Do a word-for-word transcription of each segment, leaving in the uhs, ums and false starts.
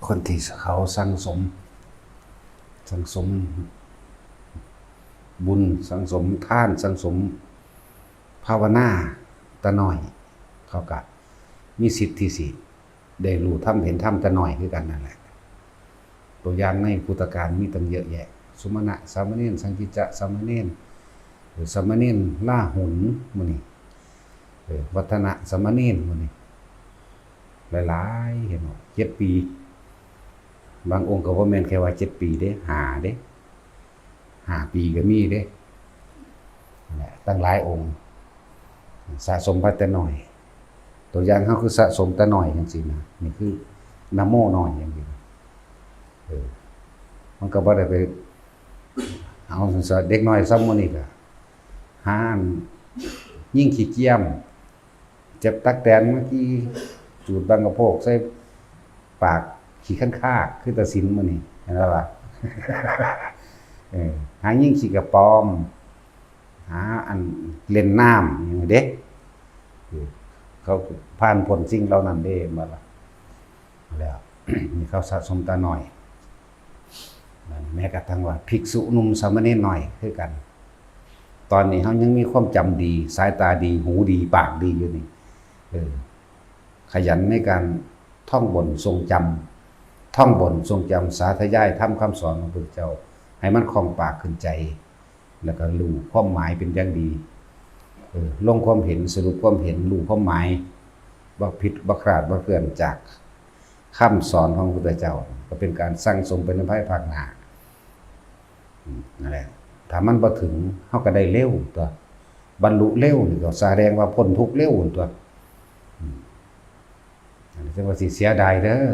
คนที่เขาสั่งสม สั่งสมบุญ สั่งสมทาน สั่งสมภาวนาแต่น้อย เขาก็มีสิทธิ์ที่สิได้รู้ธรรมเห็นธรรมแต่น้อยคือกันนั่นแหละ ตัวอย่างในพุทธกาลมีตั้งเยอะแยะ สุมาณะสามเณร สังกิจจะสามเณร เออ สามเณรลาหุนหมู่นี้ เออ วัฒนะสามเณรหมู่นี้ หลายๆ เห็นบ่ เจ็ดปี บางองค์ก็บ่แม่นแค่ว่าเจ็ดปีเด้ ห้าเด้ ห้าปีก็มีเด้ นั่นแหละ ตั้งหลายองค์ สะสมมาแต่น้อย ตัวอย่างเฮาคือสะสมแต่น้อยจังซี่นะ นี่คือนะโมน้อยจังซี่นะ เออ มันก็บ่ได้ไป เอาซั่นซะ เด็กน้อยส่ำหมู่นี้ก็หาอันยิงขี้เกียม จับตั๊กแตนมาขี้จูดบังกะโพกใส่ปาก ขี้คันคากคือตาสินหมู่นี้ เห็นบ่ล่ะ เออ หายิงขี้กระป๋อม หาอันเล่นน้ำหยังเด้ เออ เขาผ่านพ้นสิ่งเหล่านั้นเด้ แม่นบ่ล่ะ แล้ว นี่เขาสะสมแต่น้อย แม้กระทั่งว่าภิกษุหนุ่มสามเณรน้อยคือกัน ตอนนี้เฮายังมีความจำดี สายตาดี หูดี ปากดีอยู่นี่ เออ ขยันในการท่องบนทรงจำ ท่องบนทรงจำ สาธยายธรรมคำสอนของพระพุทธเจ้า ให้มันคล่องปากขึ้นใจ แล้วก็รู้ความหมายเป็นอย่างดี เออ ลงความเห็น สรุปความเห็น รู้ความหมาย บ่ผิด บ่พลาด บ่เคลื่อนจากคำสอนของพระพุทธเจ้า ก็เป็นการสั่งสมไปในภายภาคหน้า อืม นั่นแหละ ถ้ามันบ่ถึง เฮาก็ได้เร็วตั๊ว บรรลุเร็วนี่ก็แสดงว่าพ้นทุกข์เร็วตั๊ว อืม อันนี้จั่งว่าสิเสียดายเด้อ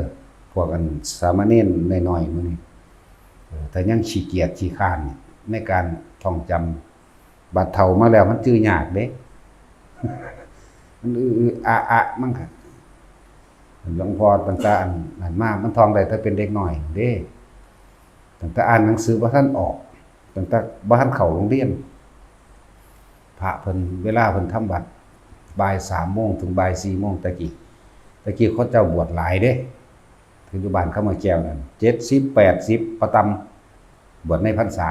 พวกอันสามเณรน้อยๆหมู่นี้ เออ ถ้ายังขี้เกียจขี้คร้านในการท่องจำ บัดเฒ่ามาแล้วมันจื่อยากเด้ มันอื้อๆอะๆ มันก็ หลวงพ่อตั้งแต่อันนั้นมา มันท่องได้แต่เป็นเด็กน้อยเด้ ตั้งแต่อ่านหนังสือบ่ทันออก ตั้งแต่บ่ทันเข้าโรงเรียน พระเพิ่น เวลาเพิ่นทำวัตร บ่ายสามโมงถึงบ่ายสี่โมง แต่กี้ แต่กี้เขาเจ้าบวชหลายเด้ คืออยู่บ้านคำว่าแก้วนั่น เจ็ดสิบ แปดสิบ บ่ต่ำ บวชในพรรษา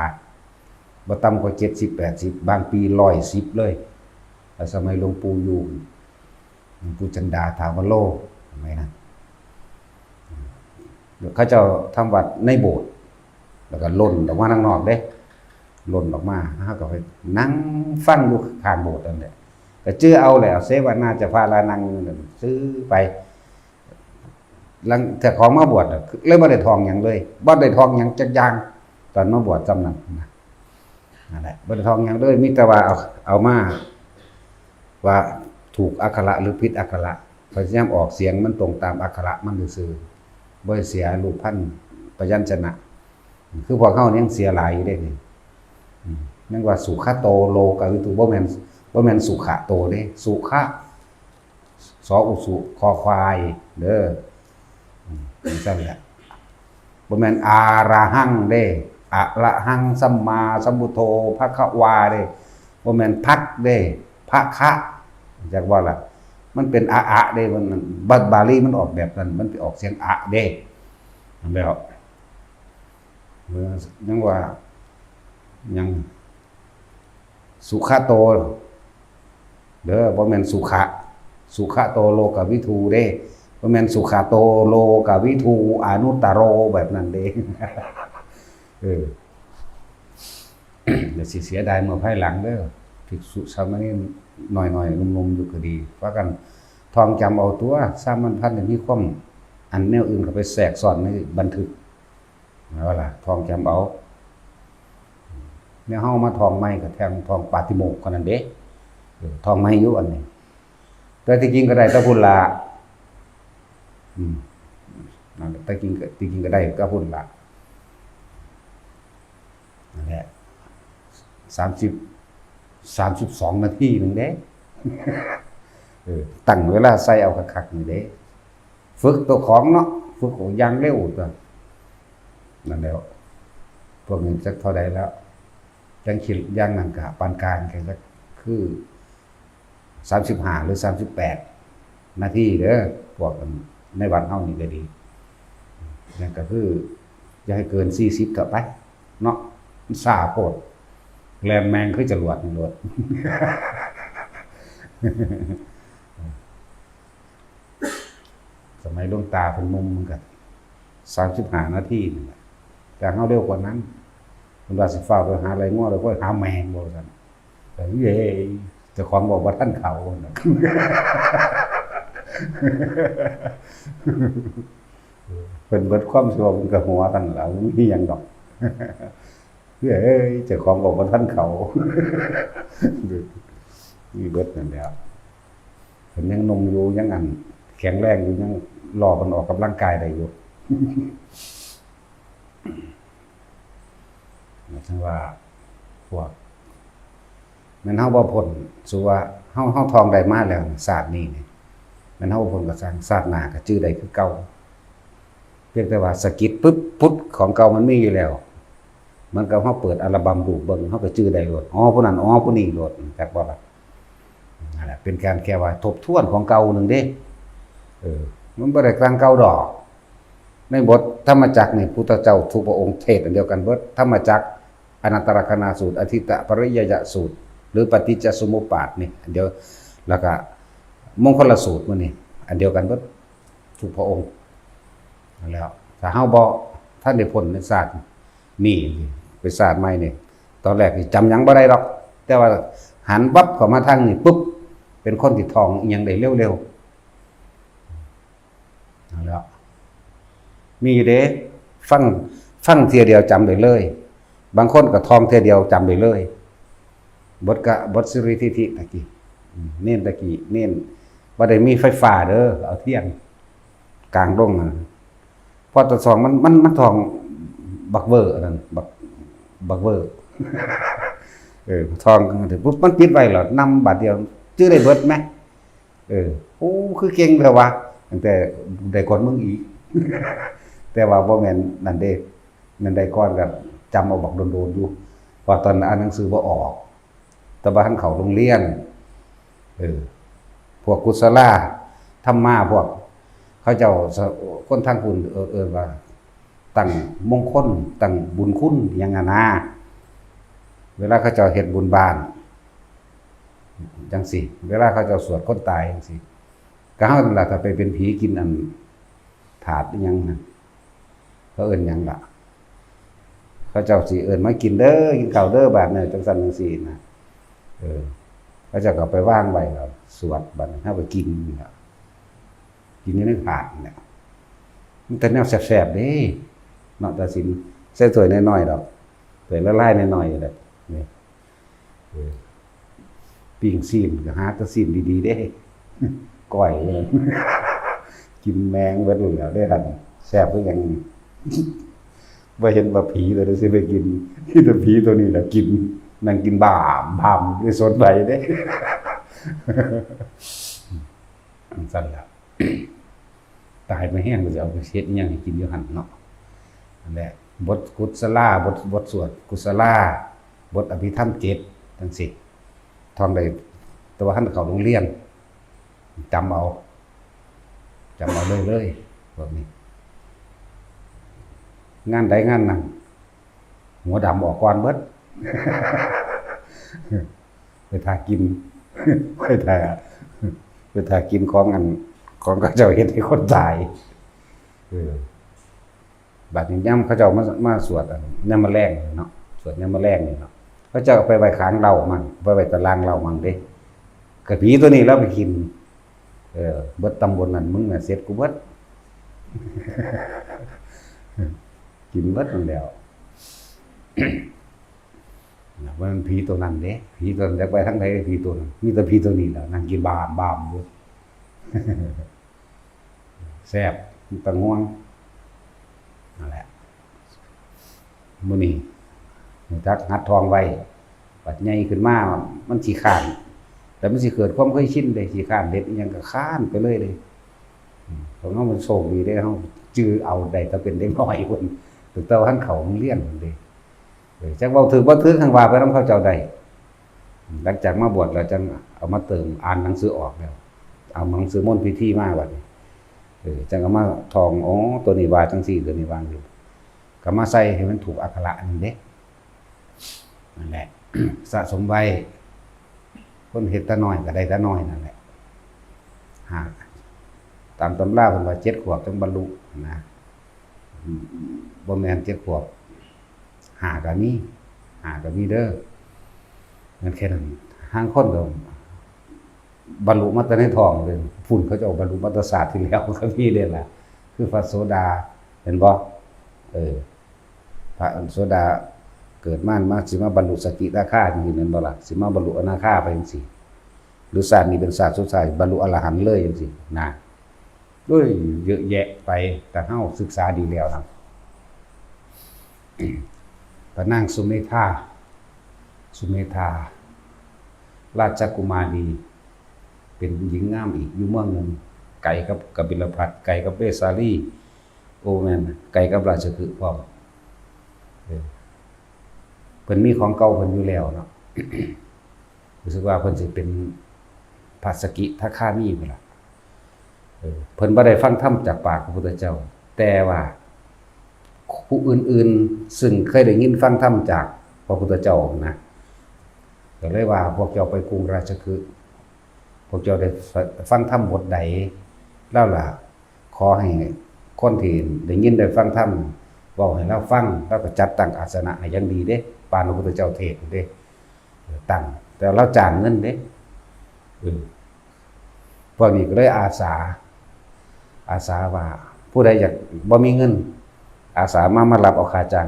บ่ต่ำกว่า เจ็ดสิบ แปดสิบ บางปี ร้อยสิบ เลย แต่สมัยหลวงปู่อยู่ หลวงปู่จันดาถาวโร สมัยนั้น เขาเจ้าทำวัตรในโบสถ์ แล้วก็ล่นออกมาทางนอกเด้ ล่นออกมา เฮาก็ไปนั่งฟังอยู่ข้างโบสถ์นั่นแหละ ก็จื่อเอาแหละ เสวนาจะพาลานังซื่อไป หลังแต่ของมาบวชน่ะ เลยบ่ได้ท่องหยังเลย บ่ได้ท่องหยังจักอย่าง ตอนมาบวชส่ำนั้นนะ นั่นแหละ บ่ได้ท่องหยังเลย มีแต่ว่าเอา เอามา ว่าถูกอักขระหรือผิดอักขระ พยายามออกเสียงมันตรงตามอักขระมันซื่อๆ บ่ให้เสียรูปพรรณพยัญชนะ คือพวกเฮานี่ยังเสียหลายอยู่เด้นี่ อืม ยังว่าสุขะโตโลกวิทู บ่แม่น บ่แม่นสุขะโตเด้ สุขะ สออุสุ คอควาย เด้อ อืม จั่งซั่นแหละ บ่แม่นอะระหังเด้ อะระหังสัมมาสัมพุทโธ ภะคะวาเด้ บ่แม่นพักเด้ ภะคะ จักว่าล่ะ มันเป็นอะอะเด้ มัน บา บาลีมันออกแบบนั้น มันไปออกเสียงอะเด้ นั่นแหละ เออ ยังว่า ยัง สุขะโต เด้อ บ่แม่นสุขะ สุขะโตโลกวิทูเด้ บ่แม่นสุขะโตโลกวิทูอนุตตโรแบบนั้นเด้ เออ เดี๋ยวสิเสียดายเมื่อภายหลังเด้อ ภิกษุสามเณรน้อยๆ หนุ่มๆ อยู่ก็ดี พากันท่องจำเอาตั๊ว สามัญพันธ์นี่มีความอันแนวอื่นเข้าไปแทรกซ้อนในบันทึก เอาล่ะ ท่องจำเอา แนวเฮามาท่องใหม่ก็แทงท่องปาติโมกข์เท่านั้นเด้ เออ ท่องใหม่อยู่อันนี้ แต่ที่จริงก็ได้แต่พุ้นล่ะ อืม นั่นแหละ แต่จริงก็ ที่จริงก็ได้แต่พุ้นล่ะ นั่นแหละ สามสิบ สามสิบสองนาทีหนึ่งเด้ เออ ตั้งเวลาใส่เอาคักๆ นี่เด้ ฝึกตัวของเนาะ ฝึกของอย่างเร็วตั๊ว นั่นแหล้ว พวกนี้จักเท่าใดแล้ว จั่งคิดอย่างนั้นกะปานกลาง ก็จักคือ สามสิบห้า หรือ สามสิบแปด นาทีเด้อ พวกในวัดเฮานี่ก็ดี ก็คือ อย่าให้เกินสี่สิบเถาะไป เนาะ มันช้าโพด แล่นแม่นคือจรวดนี่โลด สมัยหลวงตาเพิ่นหนุ่มมันก็สามสิบห้านาทีนี่แหละ แต่เฮาเร็วกว่านั้น เพิ่นว่าสิฟ้าวไปหาไล่งัว แล้วก็หาแมงบ่ซั่น แต่เอ้ย เจ้าของบอกว่าท่านเขาน่ะ เพิ่นเบิดความชั่ว เพิ่นก็หัวท่านล่ะ บ่มีหยังดอก เอ้ย เจ้าของบอกว่าท่านเขา มีเบิดนั่นแหละ เพิ่นยังหนุ่มอยู่ ยังอันแข็งแรงอยู่ ยังรอเพิ่นออกกำลังกายได้อยู่ จั่งว่าพวก แม่นเฮาบ่พ้น สู่ว่าเฮา เฮาท่องได้มาแล้ว ชาตินี้นี่ แม่นเฮาบ่พ้นก็ซ่าง ชาติหน้าก็จื่อได้คือเก่า เพียงแต่ว่าสะกิดปุ๊บ ปุ๊บ ของเก่ามันมีอยู่แล้ว เหมือนกับเฮาเปิดอัลบั้มรูปเบิ่ง เฮาก็จื่อได้โลด อ๋อ ผู้นั้น อ๋อ ผู้นี้โลด จักบ่ล่ะ นั่นแหละ เป็นการแค่ว่าทบทวนของเก่าหนึ่งเด้ เออ มันบ่ได้ต่างเก่าดอก ในบทธรรมจักรนี่ พุทธเจ้าทุกพระองค์เทศน์อันเดียวกันเบิด ธรรมจักร อนัตตลักษณสูตร อธิตตปริยยสูตร หรือปฏิจจสมุปบาทนี่อันเดียว แล้วก็มงคลสูตรมื้อนี้ อันเดียวกันเบิดทุกพระองค์ นั่นแหล้ว ถ้าเฮาบ่ทันได้พ้นในชาตินี้ ไปชาติใหม่นี่ ตอนแรกนี่จำหยังบ่ได้ดอก แต่ว่าหันวับเข้ามาทางนี้ปุ๊บ เป็นคนที่ท่องอิหยังได้เร็วๆ นั่นแหละ มีอยู่เด้ ฟัง ฟังเทื่อเดียวจำได้เลย บางคนก็ท่องเทื่อเดียวจำได้เลย บทกะ บทสุริทิฏฐิตะกี้ อืม เณรตะกี้ เณร บ่ได้มีไฟฟ้าเด้อ เอาเทียนกลางลงนะ พอตาสองมัน มัน มันท่องบักเวอร์อันนั้น บัก บักเวอร์ เออ ท่องปุ๊บ มันปิดไว้เหรอ นำบาดเดียว จื่อได้เบิดไหม เออ โอ้ คือเก่งแท้วะ ตั้งแต่ได้ก่อนมึงอีก แต่ว่าบ่แม่นนั่นเด้ นั่นได้ก่อนก็จำเอาบักโดนๆอยู่ เพราะตอนอ่านหนังสือบ่ออก แต่ว่าหั้นเข้าโรงเรียน เออ พวกกุศลาธรรมา พวกเขาเจ้า คนทางพุ้นเอิ้น เอิ้นว่า ตั้งมงคล ตั้งบุญคุณ หยังหั้นนะ เวลาเขาเจ้าเฮ็ดบุญบ้าน จั่งซี้ เวลาเขาเจ้าสวดคนตายจั่งซี้ ก็เฮานั่นล่ะ ถ้าไปเป็นผีกินอันถาดอิหยังนั่น เขาเอิ้นหยังล่ะ เขาเจ้าสิเอิ้นมากินเด้อ กินข้าวเด้อบาดนี้ จั่งซั้นจั่งซี้นะ เออ เขาเจ้าก็เอาไปวางไว้แล้วสวด บาดนี้เฮาก็กินนี่ล่ะ กินอยู่ในถาดนี่แหละ มันแต่แนวแซ่บๆเด้ เนาะ ตาสิน ใส่ถ้วยน้อยๆดอก ถ้วยละลายน้อยๆอยู่ดอก นี่ เออ ปิ้งซี้นก็หาแต่ซี้นดีๆเด้ ก้อยเลย กินแมงเบิดแล้วเด้หั่น แซ่บคือหยัง บ่เห็นว่าผีตัวนี้สิไปกิน มีแต่ผีตัวนี้แหละกิน นั่งกินบ้ามบ้าม บ่ได้สนไผเด้ จั่งซั้นล่ะ ตายมาแฮงก็สิเอาไปเฮ็ดอิหยังให้กินอยู่หั่นเนาะ นั่นแหละ บทกุศลา บท บทสวดกุศลา บทอภิธรรมเจ็ด จั่งซี้ ท่องได้ แต่ว่าหั้นเข้าโรงเรียน จำเอา จำเอาเลยเลย พวกนี้ งานใดงานนั้น หัวดำออกก่อนเบิด ไปถ่ากิน ไปถ่า ไปถ่ากินของอัน ของเขาเจ้าเฮ็ดให้คนตาย เออ บาดนี้ยามเขาเจ้ามา มาสวดอัน ยามมื้อแลงเนาะ สวดยามมื้อแลงนี่เนาะ เขาเจ้าเอาไปไว้ข้างเหล้ามั่ง ไปไว้ตารางเหล้ามั่งเด้ ก็ผีตัวนี้ลาวไปกิน เออ เบิดตำบลนั่น มึงน่ะเสร็จกูเบิด กินเบิดนั่นแหล้ว นะ ว่ามันผีตัวนั้นเด้ ผีตัวนั้นจักไปทางใด ผีตัวนั้น มีแต่ผีตัวนี้แหละ นั่งกินบ้ามบ้ามอยู่ แซ่บ บ่ต้องห่วง นั่นแหละ มื้อนี้รู้จักหัดท่องไว้ บัดใหญ่ขึ้นมา มันขี้คร้าน แต่มันสิเกิดความเคยชินเด้ ขี้คร้านเฮ็ดอิหยังก็คร้านไปเลยเด้ อืม ของเฮามันโชคดีเด้ เฮาจื่อเอาได้แต่เป็นเด็กน้อยพุ้น ตั้งแต่ว่าทันเข้าโรงเรียนพุ้นเด้ เออ จักเว้าถืกบ่ถืก หั้นว่าไปนำเขาเจ้าได้ หลังจากมาบวชแล้วจั่งเอามาเติม อ่านหนังสือออกแล้ว เอาหนังสือมนต์พิธีมาบัดนี้ เออ จั่งเอามาท่อง อ๋อ ตัวนี้ว่าจั่งซี้ ตัวนี้ว่าจั่งซี้ ก็มาใส่ให้มันถูกอักขระนั่นเด้ นั่นแหละ สะสมไว้ คนเฮ็ดแต่น้อยก็ได้แต่น้อยนั่นแหละ หา ตามตำราเพิ่นว่าเจ็ดขวบจั่งบรรลุนะ อืม บ่แม่นเจ็ดขวบ ห้าก็มี ห้าก็มีเด้อ นั่นแค่นั้น ห่างคนก็บรรลุมาแต่ในท้องเลย พุ้นเขาเจ้าบรรลุมาแต่ชาติที่แล้วก็มีเด้ล่ะ คือพระโสดา เห็นบ่ เออ พระโสดาเกิดมา มาสิมาบรรลุสกิทาคาจั่งซี้แม่นบ่ล่ะ สิมาบรรลุอนาคาไปจั่งซี้ หรือชาตินี้เป็นชาติสุดท้ายบรรลุอรหันต์เลยจั่งซี้นะ โอ้ย เยอะแยะไป แต่เฮาศึกษาดีแล้วนะ พระนางสุเมธา สุเมธา ราชกุมารี เป็นหญิงงามอีก อยู่เมืองหนึ่ง ไกลกับกบิลพัสดุ์ ไกลกับเวสาลี โอ้ แม่น ไกลกับราชคฤห์พร้อม เออ เพิ่นมีของเก่าเพิ่นอยู่แล้วเนาะ รู้สึกว่าเพิ่นสิเป็นพระสกิทาคามีพุ้นล่ะ เออ เพิ่นบ่ได้ฟังธรรมจากปากพระพุทธเจ้า แต่ว่าผู้อื่นๆ ซึ่งเคยได้ยินฟังธรรมจากพระพุทธเจ้านะ ก็เลยว่า พวกเจ้าไปกรุงราชคฤห์ พวกเจ้าได้ฟังธรรมบทใด แล้วล่ะ ขอให้คนที่ได้ยินได้ฟังธรรมเว้าให้ลาวฟัง ลาวก็จัดตั้งอาสนะให้อย่างดีเด้ ปานพระพุทธเจ้าเทศน์เด้ ตั้ง แต่ลาวจ้างเงินเด้ เออ พวกนี้ก็เลยอาสา อาสาว่า ผู้ใดอยาก บ่มีเงิน อาสามา มารับเอาค่าจ้าง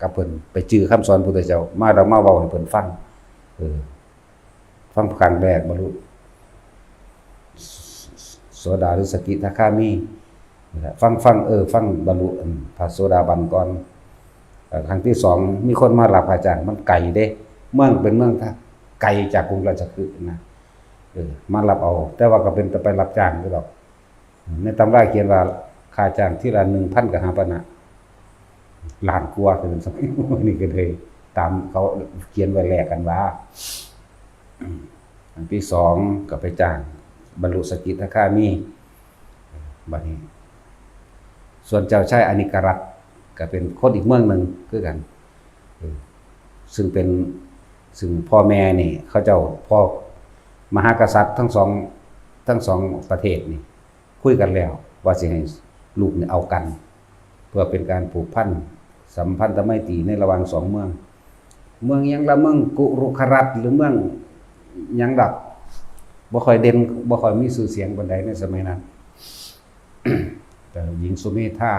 กับเพิ่น ไปจื่อคำสอนพุทธเจ้า มา แล้วมาเว้าให้เพิ่นฟัง เออ ฟังครั้งแรกบรรลุโสดาหรือสกิทาคามี นี่แหละ ฟัง ฟัง เออ ฟังบรรลุ อัน พระโสดาบันก่อน เอ่อ ครั้งที่สอง มีคนมารับอาจารย์ มันไกลเด้ เมืองเป็นเมืองไกลจากกรุงราชคฤห์นะ เออ มารับเอา แต่ว่าก็เป็นแต่ไปรับจ้างอยู่ดอก ในตำราเขียนว่าค่าจ้างทีละหนึ่งพันกหาปณะ ล้านกว่า คือสมัยนี้ก็เลยตามเขาเขียนไว้แลกกันว่า อันที่สองก็ไปจ้างบรรลุสกิทาคามี บัดนี้ ส่วนเจ้าชายอนิกรัตน์ก็เป็นคนอีกเมืองหนึ่งคือกัน เออ ซึ่งเป็น ซึ่งพ่อแม่นี่เขาเจ้า พ่อมหากษัตริย์ทั้งสอง ทั้งสองประเทศนี่ คุยกันแล้วว่าสิให้ลูกนี่เอากัน เพื่อเป็นการผูกพันสัมพันธไมตรีในระหว่างสองเมือง เมืองหยังละ เมืองกุรุครัตน์หรือเมืองหยังดอก บ่ค่อยเด่น บ่ค่อยมีชื่อเสียงปานใดในสมัยนั้น แต่หญิงสุเมธา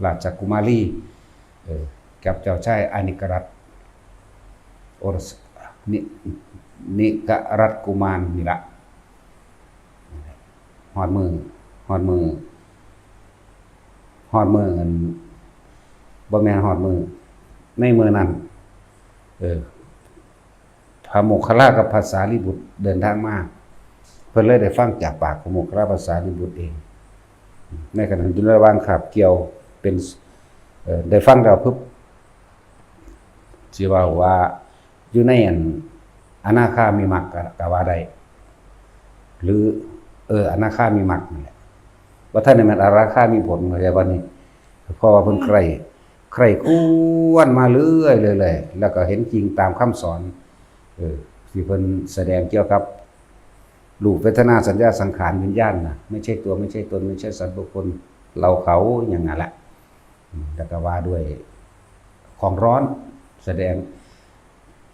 ราชกุมารี เออ กับเจ้าชายอนิกรัตน์ โอรส นิ นิกรัตน์กุมารนี่ละ ฮอดมือ ฮอดมือ ฮอดมืออัน บ่แม่นฮอดมือ ในมือนั้น เออ พระโมคคัลลากับพระสารีบุตรเดินทางมา เพิ่นเลยได้ฟังจากปากพระโมคคัลลาพระสารีบุตรเอง ในขณะอยู่ในระหว่างคาบเกี่ยวเป็น เอ่อ ได้ฟังแล้วปุ๊บ สิว่าว่าอยู่ในอันอนาคามิมักก็ ก็ว่าได้ หรือ เออ อนาคามิมักนั่นแหละ ว่าท่านนี่มันอนาคามิผล เข้าใจบ่นี่ เพราะว่าเพิ่นใคร่ ใคร่ครวญมาเรื่อยๆ เรื่อยๆ แล้วก็เห็นจริงตามคำสอน เออ ที่เพิ่นแสดงเกี่ยวกับรูปเวทนาสัญญาสังขารวิญญาณน่ะ ไม่ใช่ตัว ไม่ใช่ตน ไม่ใช่สัตว์บุคคล เราเขา อย่างนั้นแหละ อืม แล้วก็ว่าด้วยของร้อน แสดง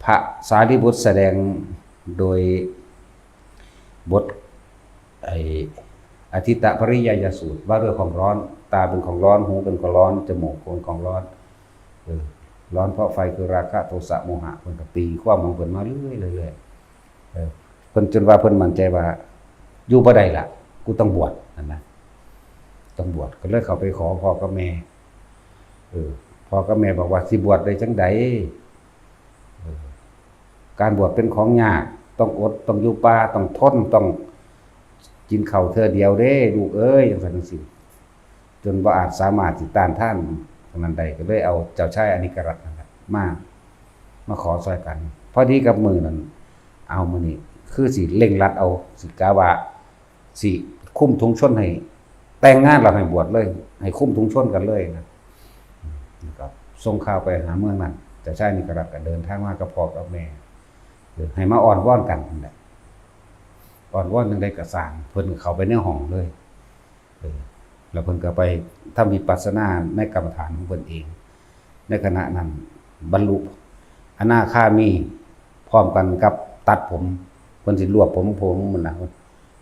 พระสารีบุตรแสดงโดยบท ไอ้ อทิตตปริยายสูตร ว่าด้วยของร้อน ตาเป็นของร้อน หูเป็นของร้อน จมูกเป็นของร้อน เออ ร้อนเพราะไฟคือราคะ โทสะ โมหะ เพิ่นก็ตีความของเพิ่นมาเรื่อยๆ เรื่อยๆ เออ เพิ่นจนว่าเพิ่นมั่นใจว่า อยู่บ่ได้ละ กูต้องบวช นั่นนะ ต้องบวช ก็เลยเข้าไปขอพ่อกับแม่ เออ พ่อกับแม่บอกว่า สิบวชได้จั่งใด เออ การบวชเป็นของยาก ต้องอด ต้องอยู่ป่า ต้องทน ต้องกินข้าวเทื่อเดียวเด้ ลูกเอ้ย จั่งซั้นจั่งซี้ จนบ่อาจสามารถสิต้านทานอันนั้นได้ ก็เลยเอาเจ้าชายอนิกรัตน์นั่นแหละ มา มาขอซอยกัน พอดีกับมื้อนั้น เอามื้อนี้ คือสิเร่งรัดเอา สิกะว่า สิคุมถุงชนให้ แต่งงานแล้วให้บวชเลย ให้คุมถุงชนกันเลยนะ นะครับ ส่งข่าวไปหาเมืองนั้น เจ้าชายนิโคลัสก็เดินทางมากับพ่อกับแม่ เออ ให้มาอ้อนวอนกันนั่นแหละ อ้อนวอนจั่งใดก็ซ่าง เพิ่นก็เข้าไปในห้องเลย เออ แล้วเพิ่นก็ไปทำวิปัสสนาในกรรมฐานของเพิ่นเอง ในขณะนั้นบรรลุอนาคามีพร้อมกันกับตัดผม เพิ่นสิรวบผม ผมมันนะ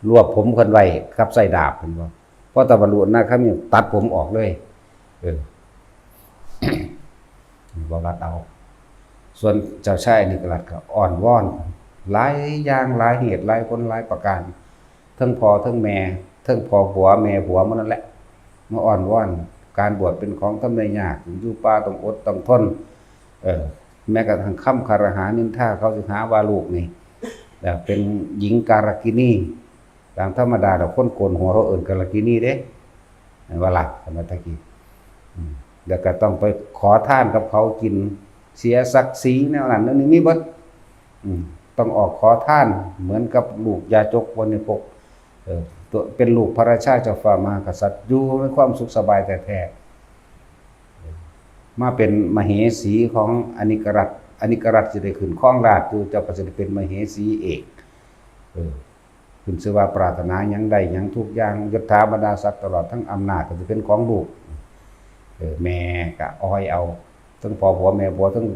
รวบผมเพิ่นไว้กับไส้ดาบ เพิ่นว่า พอตะบรรลุอนาคามีตัดผมออกเลย เออ บ่รัดเอา ส่วนเจ้าชายนิโคลัสก็อ้อนวอนหลายอย่าง หลายเหตุหลายผลหลายประการ ทั้งพ่อทั้งแม่ ทั้งพ่อผัวแม่ผัวหมู่นั่นแหละ มาอ้อนวอน การบวชเป็นของทำได้ยาก อยู่ป่าต้องอดต้องทน เออ แม้กระทั่งคำคารหานินทา เขาสิหาว่าลูกนี่ เอ่อ เป็นหญิงการกินี ตามธรรมดาดอก คนโกนหัวเขาเอิ้นการกินีเด้ แม่นบ่ล่ะ สมัยตะกี้ อืม แล้วก็ต้องไปขอทานกับเขากิน เสียศักดิ์ศรีแนวนั้นแนวนี้ มีเบิด อืม ต้องออกขอทานเหมือนกับลูกยาจกวรรณิพก เออ ตัวเป็นลูกพระราชาเจ้าฟ้ามหากษัตริย์ อยู่ในความสุขสบายแท้ๆ มาเป็นมเหสีของอนิกรัตน์ อนิกรัตน์สิได้ขึ้นครองราชย์อยู่ เจ้าก็สิได้เป็นมเหสีเอก เออ ขึ้นชื่อว่าปรารถนาหยังได้หยังทุกอย่าง ยศถาบรรดาศักดิ์ตลอดทั้งอำนาจก็สิเป็นของลูก เออ แม่ก็อ้อยเอา ทั้งพ่อผัวแม่ผัว ทั้ง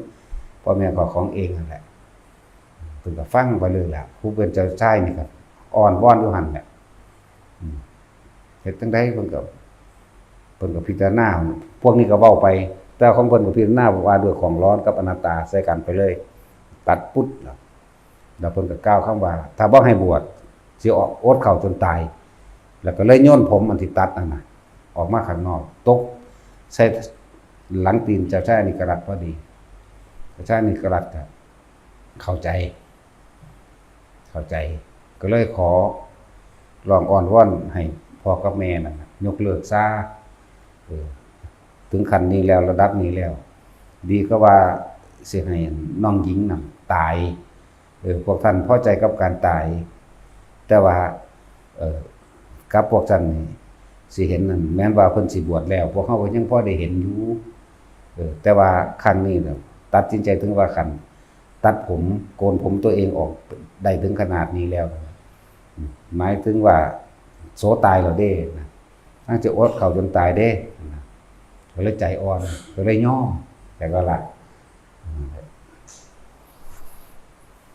พ่อแม่ก็ของเองนั่นแหละ เพิ่นก็ฟังไปเลยล่ะ ผู้เป็นเจ้าชายนี่ก็อ้อนวอนอยู่หั่นแหละ อืม เฮ็ดจั่งใดเพิ่นก็ เพิ่นก็พิจารณา พวกนี้ก็เว้าไป แต่ของเพิ่นก็พิจารณาว่าด้วยของร้อนกับอนัตตาใส่กันไปเลย ตัดปุ๊บ แล้วเพิ่นก็กล่าวคำว่า ถ้าบ่ให้บวช สิออกอดข้าวจนตาย แล้วก็เลยโยนผมอันที่ตัดนั่นน่ะ ออกมาข้างนอก ตกใส่หลังตีนเจ้าชายอนิกรัตน์พอดี เจ้าชายอนิกรัตน์ก็เข้าใจ เข้าใจ ก็เลยขอร้องอ้อนวอนให้พ่อกับแม่นั่นน่ะ ยกเลิกซะ เออ ถึงขั้นนี้แล้ว ระดับนี้แล้ว ดีกว่าว่าสิให้น้องหญิงนั่นตาย เออ พวกท่านพอใจกับการตาย แต่ว่า เออ กับพวกท่านนี่สิเห็นนั่น แม้นว่าเพิ่นสิบวชแล้ว พวกเฮาก็ยังพอได้เห็นอยู่ เออ แต่ว่าครั้งนี้น่ะ ตัดสินใจถึงว่าคันตัดผม โกนผมตัวเองออกได้ถึงขนาดนี้แล้ว หมายถึงว่าโสตายแล้วเด้นะ น่าจะอดข้าวจนตายเด้นะ ก็เลยใจอ่อน ก็เลยยอม แต่ก็ละ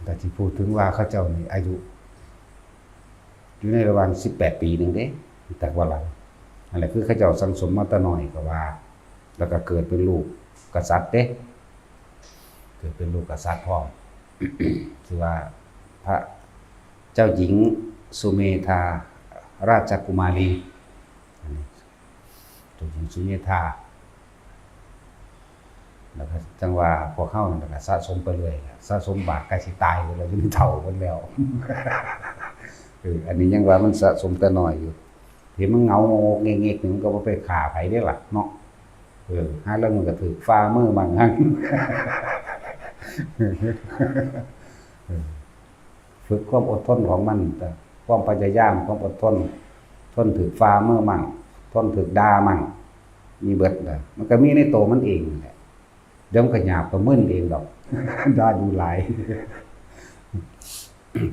แต่ที่พูดถึงว่าเขาเจ้านี่อายุ อยู่ในระหว่างสิบแปดปีหนึ่งเด้ แต่ว่าหลัง อันนั้นคือเขาเจ้าสั่งสมมาแต่น้อยก็ว่า แล้วก็เกิดเป็นลูกกษัตริย์เด้ เกิดเป็นลูกกษัตริย์พร้อม คือว่าพระเจ้าหญิงสุเมธาราชกุมารี อันนี้เจ้าหญิงสุเมธา แล้วก็จั่งว่าพวกเฮานั่นก็สะสมไปเรื่อยล่ะ สะสมบาปใกล้สิตายแล้ว อยู่ในเฒ่าเพิ่นแล้ว เออ อันนี้ยังว่ามันสะสมแต่น้อยอยู่ ที่มันเหงาเงกๆนี่มันก็บ่ไปฆ่าไผเด้ล่ะเนาะ เออ หาลางมันก็ถืกฝ่ามือมั่งหั่น เออ ฝึกความอดทนของมัน แต่ความพยายาม ความอดทน ทนถืกฝ่ามือมั่ง ทนถืกด่ามั่ง มีเบิดนะ มันก็มีในตัวมันเองนั่นแหละ เดี๋ยวมันก็หยาบก็มึนเองดอก ด่าดูหลาย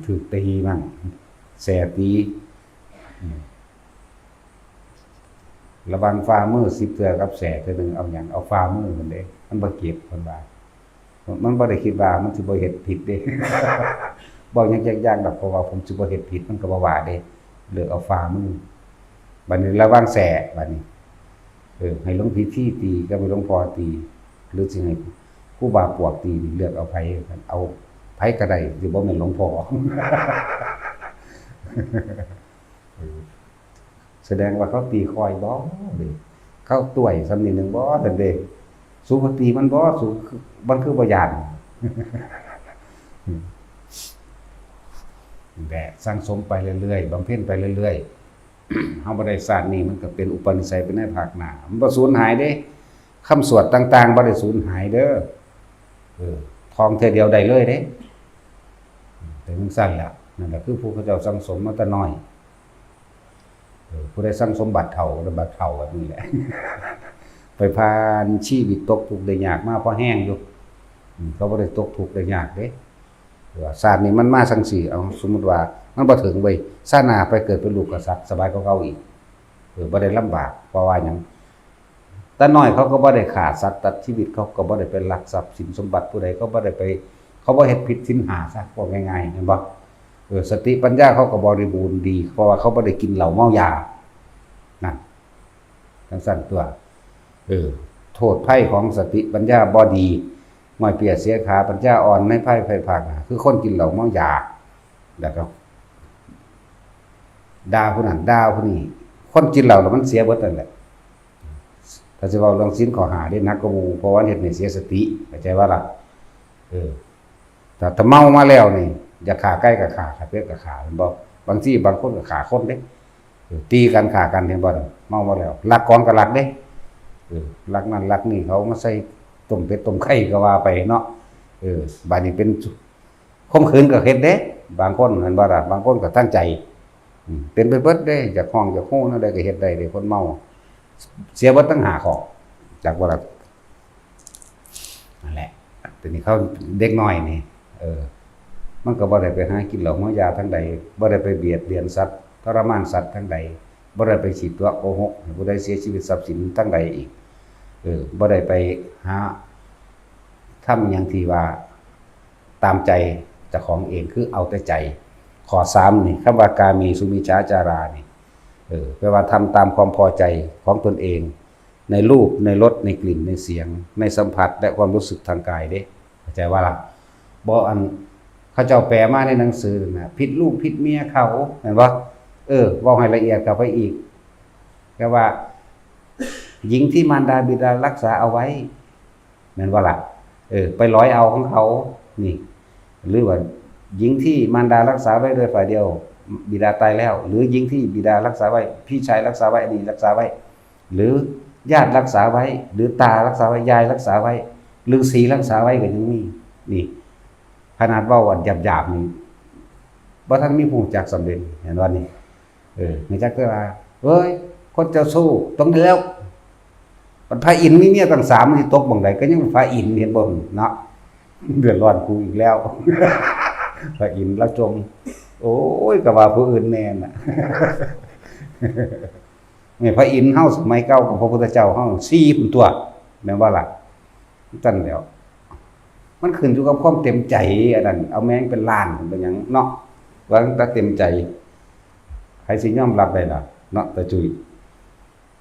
ถืกตีมั่ง แส่ตี อืม ระหว่างฝ่ามือสิบเทื่อกับแส่เทื่อหนึ่ง เอาหยัง เอาฝ่ามือมันเด้ มันบ่เจ็บ เพิ่นว่า มันบ่ได้คิดว่ามันสิบ่เฮ็ดผิดเด้ เว้าหยังจักอย่างดอก เพราะว่าผมสิบ่เฮ็ดผิด มันก็บ่ว่าเด้ เลือกเอาฝ่ามือ บัดนี้ระหว่างแส่ บัดนี้ เออ ให้หลวงพี่ทีตีกับให้หลวงพ่อตี หรือสิให้ครูบาปวกตี เลือกเอาไผ เอาไผก็ได้ สิบ่แม่นหลวงพ่อ เออ แสดงว่าเขาตีคอยบ่เด้ เขาต้วยส่ำนี้หนึ่งบ่ ซั่นเด้ สูก็ตีมันบ่ สู มันคือบ่ย้าน แหละ สั่งสมไปเรื่อยๆ บำเพ็ญไปเรื่อยๆ เฮาบ่ได้ชาตินี้ มันก็เป็นอุปนิสัยไปในภาคหน้า มันบ่สูญหายเด้ คำสวดต่างๆ บ่ได้สูญหายเด้อ เออ ท่องเทื่อเดียวได้เลยเด้ เป็นจั่งซั้นล่ะ นั่นแหละคือผู้เขาเจ้าสั่งสมมาแต่น้อย ผู้ใดสั่งสมบัติเฒ่าก็ได้บัตรเฒ่าแบบนี้แหละ ไปผ่านชีวิตตกทุกข์ได้ยากมาพอแฮงอยู่ อืม เขาบ่ได้ตกทุกข์ได้ยากเด้ ว่าชาตินี้มันมาจั่งซี้ เอา สมมุติว่ามันบ่ถึงเว้ย ชาติหน้าไปเกิดเป็นลูกกษัตริย์สบายกว่าเก่าอีก เออ บ่ได้ลำบาก เพราะว่าหยัง ตาน้อยเขาก็บ่ได้ฆ่าสัตว์ตัดชีวิต เขาก็บ่ได้ไปลักทรัพย์สินสมบัติผู้ใด เขาบ่ได้ไป เขาบ่เฮ็ดผิดศีลห้าซะ เว้าง่ายๆ แม่นบ่ เออ สติปัญญาเขาก็บริบูรณ์ดี เพราะว่าเขาบ่ได้กินเหล้าเมายา นั่น จั่งซั้นตั๊ว เออ โทษภัยของสติปัญญาบ่ดี ง่อยเปียเสียขา ปัญญาอ่อนในภัยไพรภาคหน้า คือคนกินเหล้าเมายา แล้วก็ด่าผู้นั้นด่าผู้นี้ คนกินเหล้าแล้วมันเสียเบิดนั่นแหละ ถ้าสิเว้าเรื่องศีลข้อห้าเด้ หนักกว่าหมู่ เพราะว่ามันเฮ็ดให้เสียสติ เข้าใจบ่ล่ะ เออ ถ้า ถ้าเมามาแล้วนี่ อยากฆ่าไก่ก็ฆ่า ฆ่าเป็ดก็ฆ่า แม่นบ่ บางทีบางคนก็ฆ่าคนเด้ เออ ตีกันฆ่ากัน เห็นบ่ เมามาแล้ว ลักของก็ลักเด้ เออ ลักนั่นลักนี่ เขามาใส่ต้มเป็ดต้มไก่ก็ว่าไปเนาะ เออ บาดนี้เป็นข่มขืนก็เฮ็ดเด้ บางคน เห็นบ่ล่ะ บางคนก็ตั้งใจ อืม เป็นไปเบิดเด้ อยากฮ้องอยากฮู้แนวใดก็เฮ็ดได้เด้ คนเมา เสียเบิดทั้งห้าข้อ จักบ่ล่ะ นั่นแหละ ทีนี้เขา เด็กน้อยนี่ เออ มันก็บ่ได้ไปหากินเหล้าเมายาทางใด บ่ได้ไปเบียดเบียนสัตว์ ทรมานสัตว์ทางใด บ่ได้ไปขีดตั๋วโกหกให้ผู้ใดเสียชีวิตทรัพย์สินทางใดอีก เออ บ่ได้ไปหาทำหยังที่ว่าตามใจเจ้าของเอง คือเอาแต่ใจ ข้อสามนี่ คำว่ากาเมสุมิจฉาจารานี่ เออ แปลว่าทำตามความพอใจของตนเอง ในรูป ในรส ในกลิ่น ในเสียง ในสัมผัส และความรู้สึกทางกายเด้ เข้าใจบ่ล่ะ บ่ อัน เขาเจ้าแปลมาในหนังสือนั่นน่ะ ผิดลูกผิดเมียเขา แม่นบ่ เออ เว้าให้ละเอียดเข้าไปอีก แปลว่า หญิงที่มารดาบิดารักษาเอาไว้ แม่นบ่ล่ะ เออ ไปหลอยเอาของเขา นี่ หรือว่า หญิงที่มารดารักษาไว้โดยฝ่ายเดียว บิดาตายแล้ว หรือหญิงที่บิดารักษาไว้ พี่ชายรักษาไว้ อันนี้รักษาไว้ หรือญาติรักษาไว้ หรือตารักษาไว้ ยายรักษาไว้ ฤๅษีรักษาไว้ก็ยังมี นี่ ขนาดเว้าอันหยาบๆ นี่ บ่ทันมีผู้รู้จักสำเร็จ เห็นบ่นี่ เออ รู้จักแต่ว่า เฮ้ย คนเจ้าชู้ต้องแล้ว มันพระอินทร์มีเมียตั้งสาม มันสิตกหม่องใด ก็ยังเป็นพระอินทร์ เห็นบ่เนาะ เดือดร้อนกูอีกแล้ว พระอินทร์ลาวจม โอ้ย ก็ว่าผู้อื่นแน่น่ะ นี่พระอินทร์เฮาสมัยเก่ากับพระพุทธเจ้าเฮา สี่พุ้นตั๊ว แม่นบ่ล่ะ จั่งซั้นแหล้ว มันขึ้นอยู่กับความเต็มใจ อันนั้น เอาแม่งเป็นล้านเป็นหยังเนาะ ว่าตั้งแต่เต็มใจ ไผสิยอมรับได้ล่ะ เนาะ ตาจุ้ย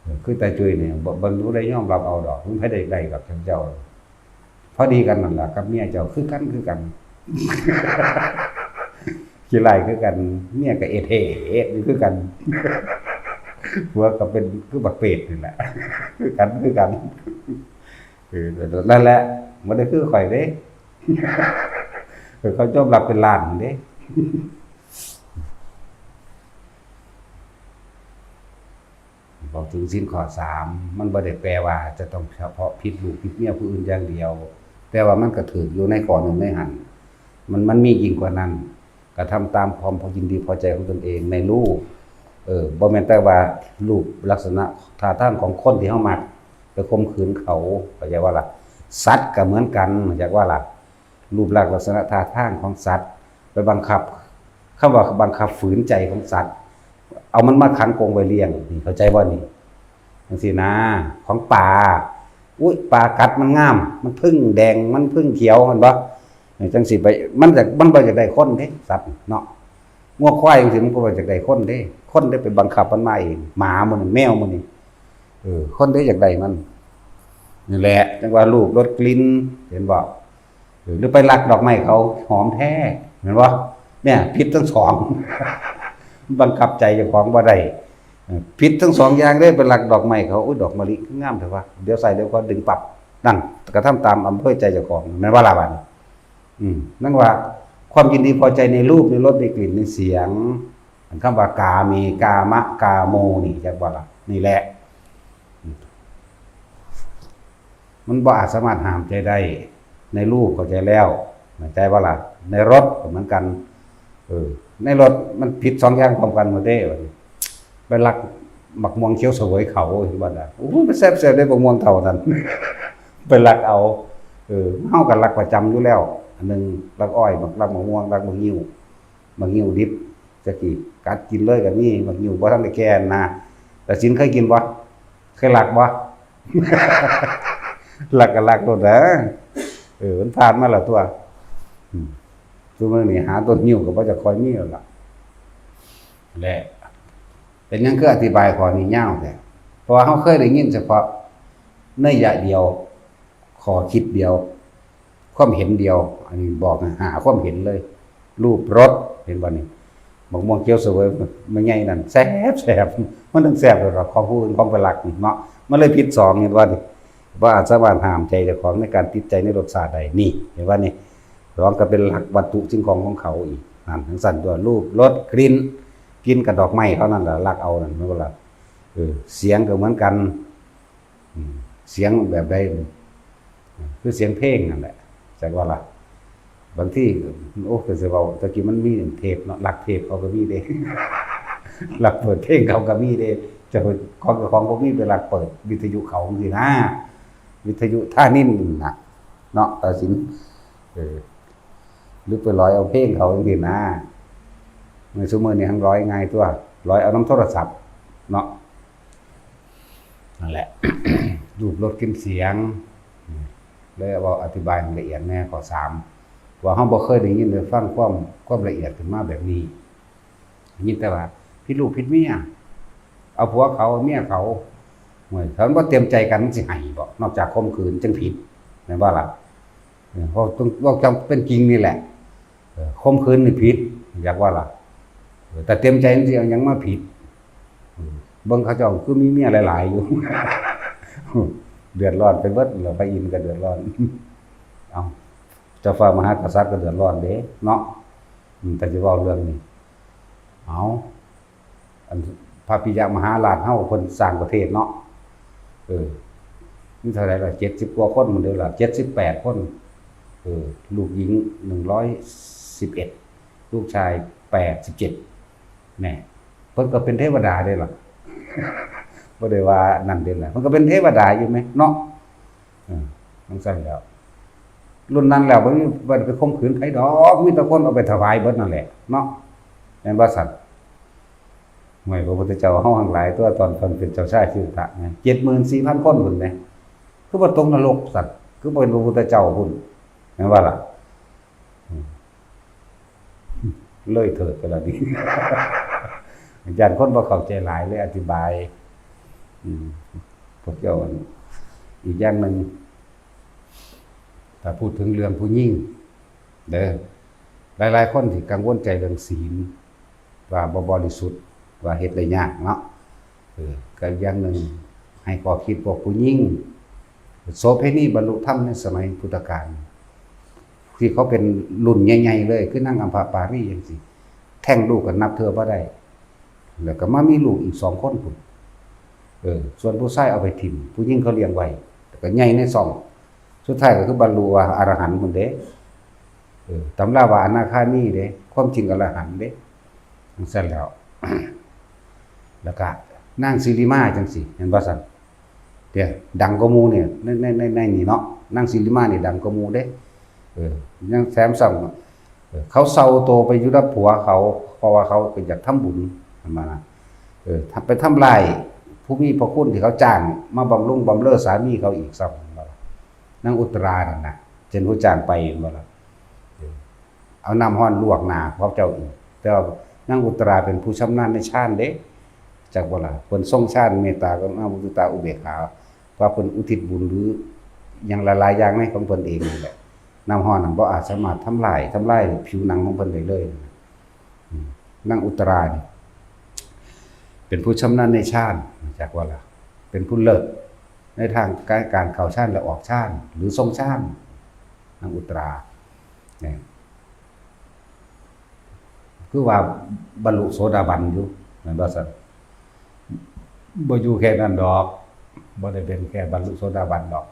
เออ คือตาจุ้ยนี่ บ่ บ่มีผู้ใดยอมรับเอาดอก มันไผได้ได้ดอก เจ้า พอดีกันนั่นล่ะ กับเมียเจ้า คือกัน คือกัน ขี้ร้ายคือกัน เมียก็เอเท่เอดอยู่คือกัน ผัวก็เป็นคือบักเปรตนี่แหละ คือกัน คือกัน เออ นั่นแหละ บ่ได้คือข่อยเด้ เออ เขายอมรับเป็นล้านเด้ บอกถึงศีลข้อสาม มันบ่ได้แปลว่าจะต้องเฉพาะผิดลูกผิดเมียผู้อื่นอย่างเดียว แต่ว่ามันก็ถืกอยู่ในข้อหนึ่งในหั่น มัน มันมียิ่งกว่านั้น กระทำตามความพอยินดีพอใจของตนเองในรูป เออ บ่แม่นแต่ว่ารูปลักษณะท่าทางของคนที่เฮามัก ไปข่มขืนเขา เข้าใจบ่ล่ะ สัตว์ก็เหมือนกัน เข้าใจบ่ล่ะ รูปร่างลักษณะท่าทางของสัตว์ ไปบังคับ คำว่าบังคับฝืนใจของสัตว์ เอามันมาขังกรงไว้เลี้ยง นี่เข้าใจบ่นี่ จั่งซี้นะ ของป่า อุ๊ย ป่ากัดมันงาม มันผึ้งแดง มันผึ้งเขียว เห็นบ่ นี่จั่งซี้ไป มันอยาก มันบ่อยากได้คนเด้ สัตว์เนาะ งัวควายจั่งซี้มันก็บ่อยากได้คนเด้ คนได้ไปบังคับมันมาเอง หมามัน แมวมันนี่ เออ คนได้อยากได้มัน นี่แหละ จั่งว่ารูป รส กลิ่น เห็นบ่ เออ หรือไปลักดอกไม้เขาหอมแท้ เห็นบ่ เนี่ย ผิดทั้งสอง บังคับใจเจ้าของบ่ได้ เออ ผิดทั้งสองอย่างเด้ ไปลักดอกไม้เขา อุ๊ย ดอกมะลิงามแท้วะ เดี๋ยวใส่เดี๋ยวก็ดึงปรับ นั่น กระทำตามอำเภอใจเจ้าของ แม่นบ่ล่ะบัดนี้ อืม นั่นว่า ความยินดีพอใจในรูป ในรส ในกลิ่น ในเสียง อันคำว่ากาเม กามะ กาโม นี่ จักบ่ล่ะ นี่แหละ มันบ่อาจสามารถห้ามใจได้ ในรูปเข้าใจแล้ว เข้าใจบ่ล่ะ ในรสก็เหมือนกัน เออ ในรสมันผิดสองอย่างพร้อมกันหมดเด้ บัดนี้ ไปลัก บักม่วงเขียวเสวยเขา เห็นบ่ล่ะ โอ้ย มันแซ่บๆ เด้ บักม่วงเฒ่านั่น ไปลักเอา เออ เฮาก็ลักประจำอยู่แล้ว อันหนึ่งลักอ้อย บัก ลักบักม่วง ลักบักงิ้ว บักงิ้วดิบ จักกี้กัดกินเลยก็มี บักงิ้วบ่ทันได้แก่นะ แต่สินเคยกินบ่ เคยลักบ่ ลักก็ลักโลดนะ เออ มันผ่านมาแล้วตั๊ว อืม ซุมื้อนี้หาต้นงิ้วก็บ่จะค่อยมีแล้วล่ะ และ เป็นหยังคืออธิบายข้อนี้ยาวแท้ เพราะว่าเราเคยได้ยินเฉพาะนัยยะเดียว ข้อคิดเดียว ความเห็นเดียว อันนี้บอกให้หาความเห็นเลย รูปรส เห็นบ่นี่ บักม่วงเขียวเสวย มันใหญ่นั่น แซ่บแซ่บ มันต้องแซ่บเลย ของผู้อื่น ของไปลักนี่เนาะ มันเลยผิดสอง เห็นบ่นี่ บ่อาจสามารถห้ามใจเจ้าของในการติดใจในรสชาติได้ นี่ เห็นบ่นี่ สองก็เป็นลักวัตถุสิ่งของของเขาอีก นั่น จั่งซั้นตั๊ว รูป รส กลิ่น กลิ่นกับดอกไม้เขานั่นล่ะ ลักเอานั่น แม่นบ่ล่ะ เออ เสียงก็เหมือนกัน อืม เสียงแบบใด คือเสียงเพลงนั่นแหละ จักว่าล่ะ บางที โอ้ ก็สิเว้า แต่กี้มันมีเทปเนาะ ลักเทปเขาก็มีเด้ ลักเปิดเพลงเขาก็มีเด้ เจ้าของ เจ้าของบ่มีไปลักเปิดวิทยุเขาจั่งซี้นะ วิทยุท่านินน่ะ เนาะ ตัดสิน เออ หรือไปลอยเอาเพลงเขาจั่งซี้นะ ในซุมื้อนี้หั้นลอยง่ายตั๊ว ลอยเอานำโทรศัพท์ เนาะ นั่นแหละ รูป รส กลิ่น เสียง เลยเว้าอธิบายให้ละเอียดแหน่ ข้อสาม ว่าเราบ่เคยได้ยินได้ฟังความ ความละเอียดขึ้นมาแบบนี้ ได้ยินแต่ว่าผิดลูกผิดเมีย เอาผัวเขาเมียเขา โอ้ย ถ้ามันบ่เต็มใจกันมันสิให้บ่ นอกจากข่มขืนจั่งผิด แม่นบ่ล่ะ เออ เว้าตรง เว้าตามเป็นจริงนี่แหละ เออ ข่มขืนนี่ผิด อยากว่าล่ะ เออ แต่เต็มใจมันสิเอาหยังมาผิด เออ เบิ่งเขาเจ้าคือมีเมียหลายๆ อยู่ เดือดร้อนไปเบิดแล้ว พระอินทร์ก็เดือดร้อน เอ้า เจ้าฟ้ามหากษัตริย์ก็เดือดร้อนเด้เนาะ อืม แต่สิเว้าเรื่องนี้ เอ้า อันพระปิยมหาราชเฮาเพิ่นสร้างประเทศเนาะ เออ มีเท่าไหร่ล่ะ เจ็ดสิบกว่าคนหมดเลยล่ะ เจ็ดสิบแปดคน เออ ลูกหญิงหนึ่งร้อยสิบเอ็ด ลูกชายแปดสิบเจ็ด แน่ เพิ่นก็เป็นเทวดาเด้ล่ะ บ่ได้ว่านั่นเด้ล่ะ เพิ่นก็เป็นเทวดาอยู่แหมเนาะ เออ จั่งซั้นแล้ว รุ่นนั้นแล้วบ่มี บ่ได้ไปข่มขืนไผดอก มีแต่คนเอาไปถวายเบิดนั่นแหละเนาะ แม่นบ่ซั่น ห่วย พระพุทธเจ้าเฮาหั่งหลายตั๊ว ตอนเพิ่นเป็นเจ้าชายสิทธัตถะไง เจ็ดหมื่นสี่พันคนพุ้นแหม คือบ่ตกนรกซั่น คือบ่เป็นพระพุทธเจ้าพุ้น แม่นบ่ล่ะ อืม เลยเถิดไปแล้วนี่ ย้านคนบ่เข้าใจหลายเลยอธิบาย อืม พวกเจ้า อีกอย่างหนึ่ง ถ้าพูดถึงเรื่องผู้หญิงเด้อ หลายๆ คนที่กังวลใจเรื่องศีล ว่าบ่บริสุทธิ์ ว่าเฮ็ดได้ยากเนาะ เออ ก็อย่างหนึ่ง ให้ข้อคิดพวกผู้หญิง โสเภณีบรรลุธรรมในสมัยพุทธกาล ที่เขาเป็นรุ่นใหญ่ๆ เลย คือนางอัมพปาลีจั่งซี้ แท้งลูกก็นับเทื่อบ่ได้ แล้วก็มามีลูกอีกสองคนพุ้น เออ ส่วนผู้ชายเอาไปถิ่ม ผู้หญิงเขาเลี้ยงไว้ แล้วก็ใหญ่ในซ่อง สุดท้ายก็คือบรรลุว่าอรหันต์พุ้นเด้ เออ ตำราว่าอนาคามีเด้ ความจริงอรหันต์เด้ จั่งซั้นแล้ว แล้วก็นางสิริมาจั่งซี้ เห็นบ่ซั่น เดี๋ยว ดังกว่าหมู่เนี่ย ใน ใน ใน ในนี่เนาะ นางสิริมานี่ดังกว่าหมู่เด้ เออ ยังแถมซ้ำ เออ เขาเซาโตไปอยู่กับผัวเขา เพราะว่าเขาก็อยากทำบุญ หั้นนะ เออ ถ้าไปทำลายผู้มีพระคุณที่เขาจ้างมาบำรุงบำเรอสามีเขาอีกซ้ำ นางอุตรานั่นน่ะ เช่นผู้จ้างไป เห็นบ่ล่ะ เออ เอาน้ำร้อนลวกหน้าพระเจ้าอีก แต่ว่านางอุตราเป็นผู้ชำนาญในฌานเด้ จักบ่ล่ะ เพิ่นทรงฌานเมตตากรุณามุทิตาอุเบกขา ว่าเพิ่นอุทิศบุญหรือหยังหลายๆ อย่างในของเพิ่นเองนั่นแหละ น้ำร้อนนั่นบ่อาจสามารถทำลาย ทำลายผิวหนังของเพิ่นได้เลย อืม นางอุตรานี่ เป็นผู้ชำนาญในฌาน จักบ่ล่ะ เป็นผู้เลิศในทางการ การเข้าฌานและออกฌาน หรือทรงฌาน นางอุตรา เนี่ย คือว่าบรรลุโสดาบันอยู่ แม่นบ่ซั่น บ่อยู่แค่นั้นดอก บ่ได้เป็นแค่บรรลุโสดาบันดอก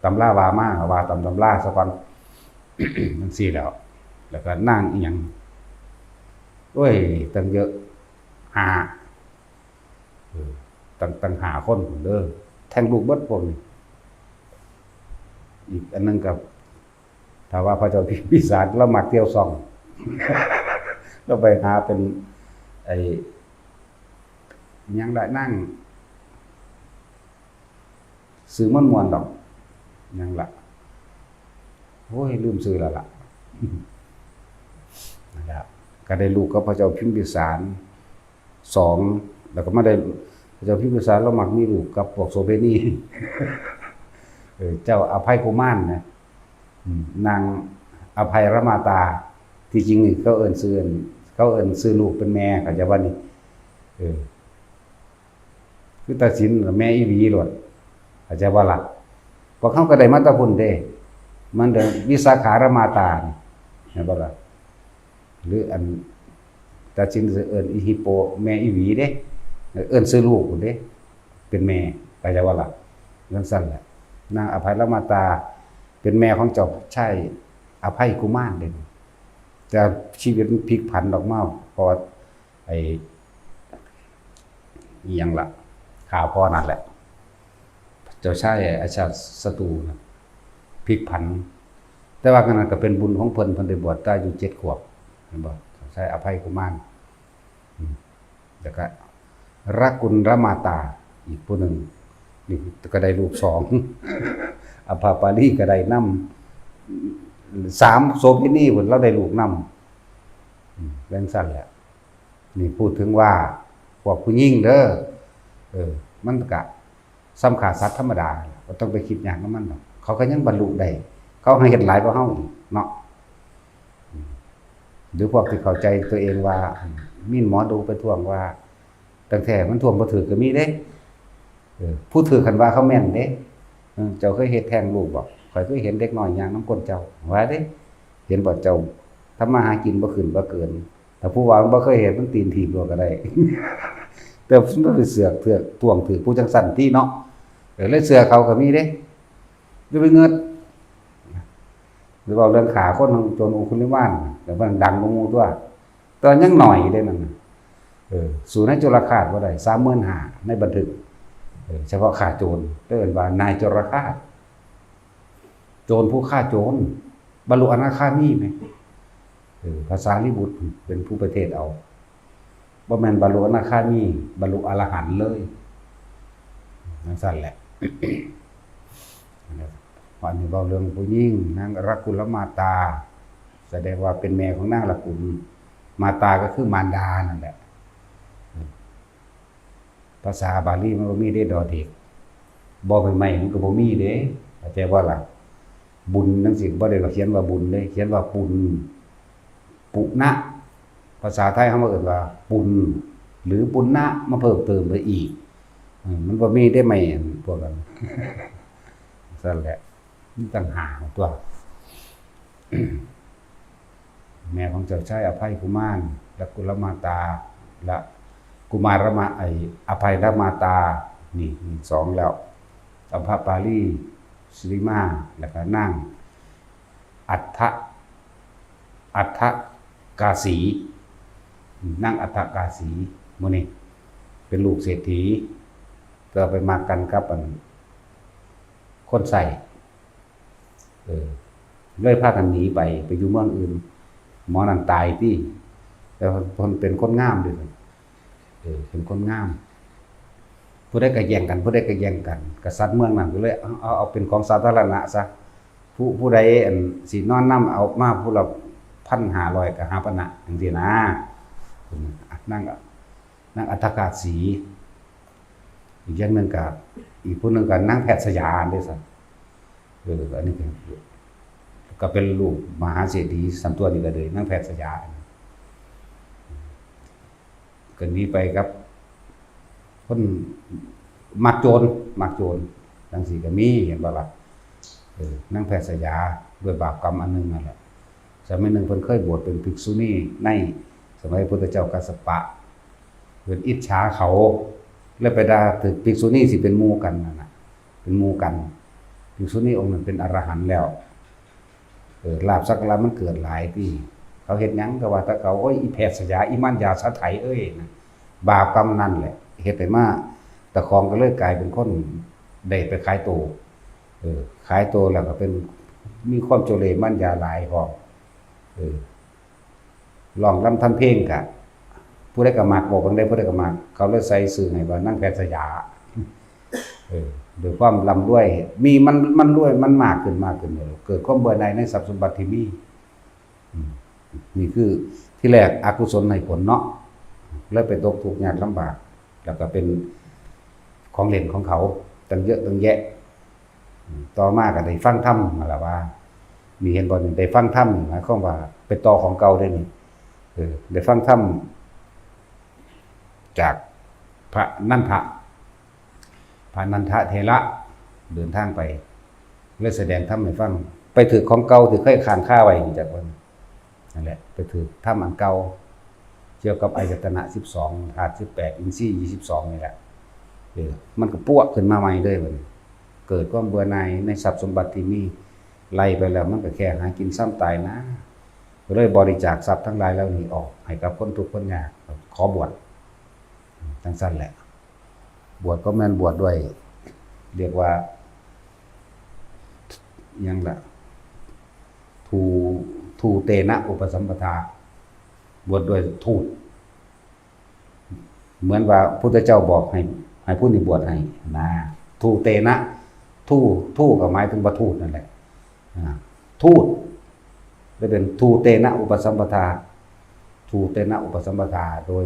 ตำราว่ามา ว่าตามตำราซะก่อน จั่งซี้แล้ว แล้วก็นางอีหยัง โอ้ย ตั้งเยอะ ห้า เออ ตั้งตั้งห้าคนพุ้นเด้อ แท้งลูกเบิดพวกนี้ อีกอันหนึ่งกับ ถ้าว่าพระเจ้าพิมพิสาร เรามักเที่ยวส่อง เราไปหาเป็น ไอ้ ยังได้นั่ง ซื้อมันมวนดอก ยังละ โอ้ย ลืมซื้อแล้วล่ะ นะครับ ก็ได้ลูกกับพระเจ้าพิมพิสาร สอง แล้วก็มาได้ พระเจ้าพิมพิสาร เรามักมีลูกกับพวกโสเภณี เออ เจ้าอภัยกุมารนะ อืม นางอภัยรมาตา ที่จริงนี่เขาเอิ้นชื่อ เขาเอิ้นชื่อลูกเป็นแม่ เข้าใจบ่นี่ เออ คือตัดสินแม่อีหลีโลด เข้าใจบ่ล่ะ พวกเขาก็ได้มาแต่พุ้นเด้ มันเด้อ วิสาขารมาตานี่ เห็นบ่ล่ะ หรืออัน ตัดสินเอิ้นอีฮิปโป แม่อีหลีเด้ เอิ้นชื่อลูกพุ้นเด้ เป็นแม่ เข้าใจบ่ล่ะ จั่งซั้นแหละ นางอภัยรมาตา เป็นแม่ของเจ้าชายอภัยกุมารเด้ แต่ชีวิตมันพลิกผันออกมา เพราะว่า ไอ้ อิหยังล่ะ ข่าวพ่อนั่นแหละ เจ้าชายอาชาติศัตรูนะ พลิกผัน แต่ว่าขนาดก็เป็นบุญของเพิ่น เพิ่นได้บวชตอนอายุเจ็ดขวบ เห็นบ่ เจ้าชายอภัยกุมาร อืม แล้วก็รักกุลมาตา อีกผู้หนึ่ง นี่ก็ได้ลูกสอง อภาปาลีก็ได้นำ สามโสเภณีพุ้น เราได้ลูกนำ อืม จั่งซั้นแหละ นี่พูดถึงว่าพวกผู้หญิงเด้อ เออ มันกะส่ำฆ่าสัตว์ธรรมดา บ่ต้องไปคิดยากนำมันดอก เขาก็ยังบรรลุได้ เขาให้เฮ็ดหลายกว่าเฮาอีกเนาะ อืม หรือพวกที่เข้าใจตัวเองว่า มีหมอดูไปท่วงว่า ตั้งแต่มันท่วงบ่ถืกก็มีเด้ เออ ผู้ถืกคันว่าเขาแม่นเด้ เออ เจ้าเคยเฮ็ดแท้งลูกบ่ ข้อยเคยเห็นเด็กน้อยย่างนำก้นเจ้า ว่าเด้ เห็นบ่เจ้า ทำมาหากินบ่ขึ้นบ่เกิน ถ้าผู้ว่ามันบ่เคยเห็น มันตีนถีบโลดก็ได้ แต่มันไปเสือกเถือกท่วงถืกผู้จั่งซั้นติเนาะ เออ เลยเชื่อเขาก็มีเด้ อย่าไปเงิด หรือเว้าเรื่องฆ่าคนของโจรองคุลิมาน แต่มันดังกว่าหมู่ตั๊ว แต่ว่ายังน้อยเด้นั่นน่ะ เออ สู้นายจุลฆาตบ่ได้ สามหมื่นห้า ในบันทึก เออ เฉพาะฆ่าโจร เอิ้นว่านายจุลฆาต โจรผู้ฆ่าโจร บรรลุอนาคามีไหม เออ พระสารีบุตรเป็นผู้ไปเทศน์เอา บ่แม่นบรรลุอนาคามี บรรลุอรหันต์เลย จั่งซั้นแหละ อันนี้เว้าเรื่องผู้หญิง นางรักกุลมาตา แสดงว่าเป็นแม่ของนางรักกุล มาตาก็คือมารดานั่นแหละ ภาษาบาลีมันบ่มีเด้ ดอเด็ก บ่ใหม่ๆมันก็บ่มีเด้ เข้าใจบ่ล่ะ บุญจั่งซี้บ่ได้เขียนว่าบุญเด้ เขียนว่าปุณ ปุณะ ภาษาไทยเฮามาเอิ้นว่าปุณ หรือปุณณะ มาเพิ่มเติมไปอีก อืม มันบ่มีได้ใหม่อันพวกนั้น ซั่นแหละ มีต่างหากตั๊ว แม่ของเจ้าชายอภัยกุมาร และกุลมาตา และกุมารมา ไอ้อภัยรมาตา นี่ นี่สองแล้ว อภปาลี สิริมา แล้วก็นาง อัฏฐะ อัฏฐกาสี นางอัฏฐกาสี หมู่นี้ เป็นลูกเศรษฐี ก็ไปมักกันกับอัน คนใช้ เออ เลยพากันหนีไป ไปอยู่เมืองอื่น หมอนั่นตายติ แต่เพิ่นเป็นคนงามเด้ เออ เป็นคนงาม ผู้ใดก็แย่งกัน ผู้ใดก็แย่งกัน กษัตริย์เมืองนั้นก็เลย เอา เอา เอาเป็นของสาธารณะซะ ผู้ ผู้ใด อัน สินอนนำ เอามาผู้ละพันห้าร้อยกหาปณะ จั่งซี้นะ นาง นางอัฏฐกาสี อีกอย่างหนึ่งก็ อีกผู้หนึ่งก็นางแพทย์สยาเด้ซั่น เออ อันนี้ก็ ก็เป็นลูกมหาเศรษฐี ซั่นตั๊วนี่ก็เลย นางแพทย์สยา ก็หนีไปกับคนมักโจร มักโจร จั่งซี้ก็มี เห็นบ่ล่ะ เออ นางแพทย์สยา ด้วยบาปกรรมอันหนึ่งนั่นแหละ สมัยหนึ่งเพิ่นเคยบวชเป็นภิกษุณีในสมัยพุทธเจ้ากัสสปะ เพิ่นอิจฉาเขา แล้วไปด่าถืกภิกษุณีสิเป็นหมู่กันนั่นน่ะ เป็นหมู่กัน ภิกษุณีองค์นั้นเป็นอรหันต์แล้ว เออ ลาภสักการะมันเกิดหลายติ เขาเฮ็ดหยังก็ว่าแต่เขา โอ้ย อีแพทย์สยา อีมารยาสาไถเอ้ยนะ บาปกรรมนั่นแหละ เฮ็ดให้มา เจ้าของก็เลยกลายเป็นคนได้ไปขายตัว เออ ขายตัวแล้วก็เป็น มีความโจเลมัญญาหลายพร้อม เออ ร้องรำทำเพลงกะ ผู้ใดก็มัก บอกเพิ่นได้ ผู้ใดก็มัก เขาเลยใส่ชื่อให้ว่านางแพทย์สยา เออ ด้วยความร่ำรวย มีมัน มันรวย มันมากขึ้น มากขึ้น เกิดความเบื่อหน่ายในทรัพย์สมบัติที่มี อืม นี่คือที่แรกอกุศลให้ผลเนาะ แล้วไปตกทุกข์ยากลำบาก แล้วก็เป็นของเล่นของเขาตั้งเยอะตั้งแยะ อืม ต่อมาก็ได้ฟังธรรมมาละว่า มีเห็นบ่ นี่ได้ฟังธรรมนี่หมายความว่าไปต่อของเก่าได้นี่ เออ ได้ฟังธรรมจากพระนันทะ พระนันทะเถระเดินทางไป เลยแสดงธรรมให้ฟัง ไปถือของเก่าที่เคยค้างคาไว้นี่จากวัน นั่นแหละ ไปถือธรรมอันเก่า เกี่ยวกับอายตนะสิบสอง ธาตุสิบแปด อินทรีย์ยี่สิบสองนี่แหละ เออ มันก็ปวกขึ้นมาใหม่เลยบัดนี้ เกิดความเบื่อหน่ายในทรัพย์สมบัติที่มี ไล่ไปแล้วมันก็แค่หากินซ้ำตายนะ ก็เลยบริจาคทรัพย์ทั้งหลายเหล่านี้ออกให้กับคนทุกข์คนยาก ขอบวช จังซั่นแหละ บวชก็แม่นบวชด้วย เรียกว่า หยังล่ะ ทู ทูเตนะอุปสัมปทา บวชด้วยธูป เหมือนว่าพุทธเจ้าบอกให้ ให้ผู้นี้บวชให้นะ ทูเตนะ ทู ทูก็หมายถึงว่าธูปนั่นแหละ อ่า ธูป ได้เป็นทูเตนะอุปสัมปทา ทูเตนะอุปสัมปทา โดย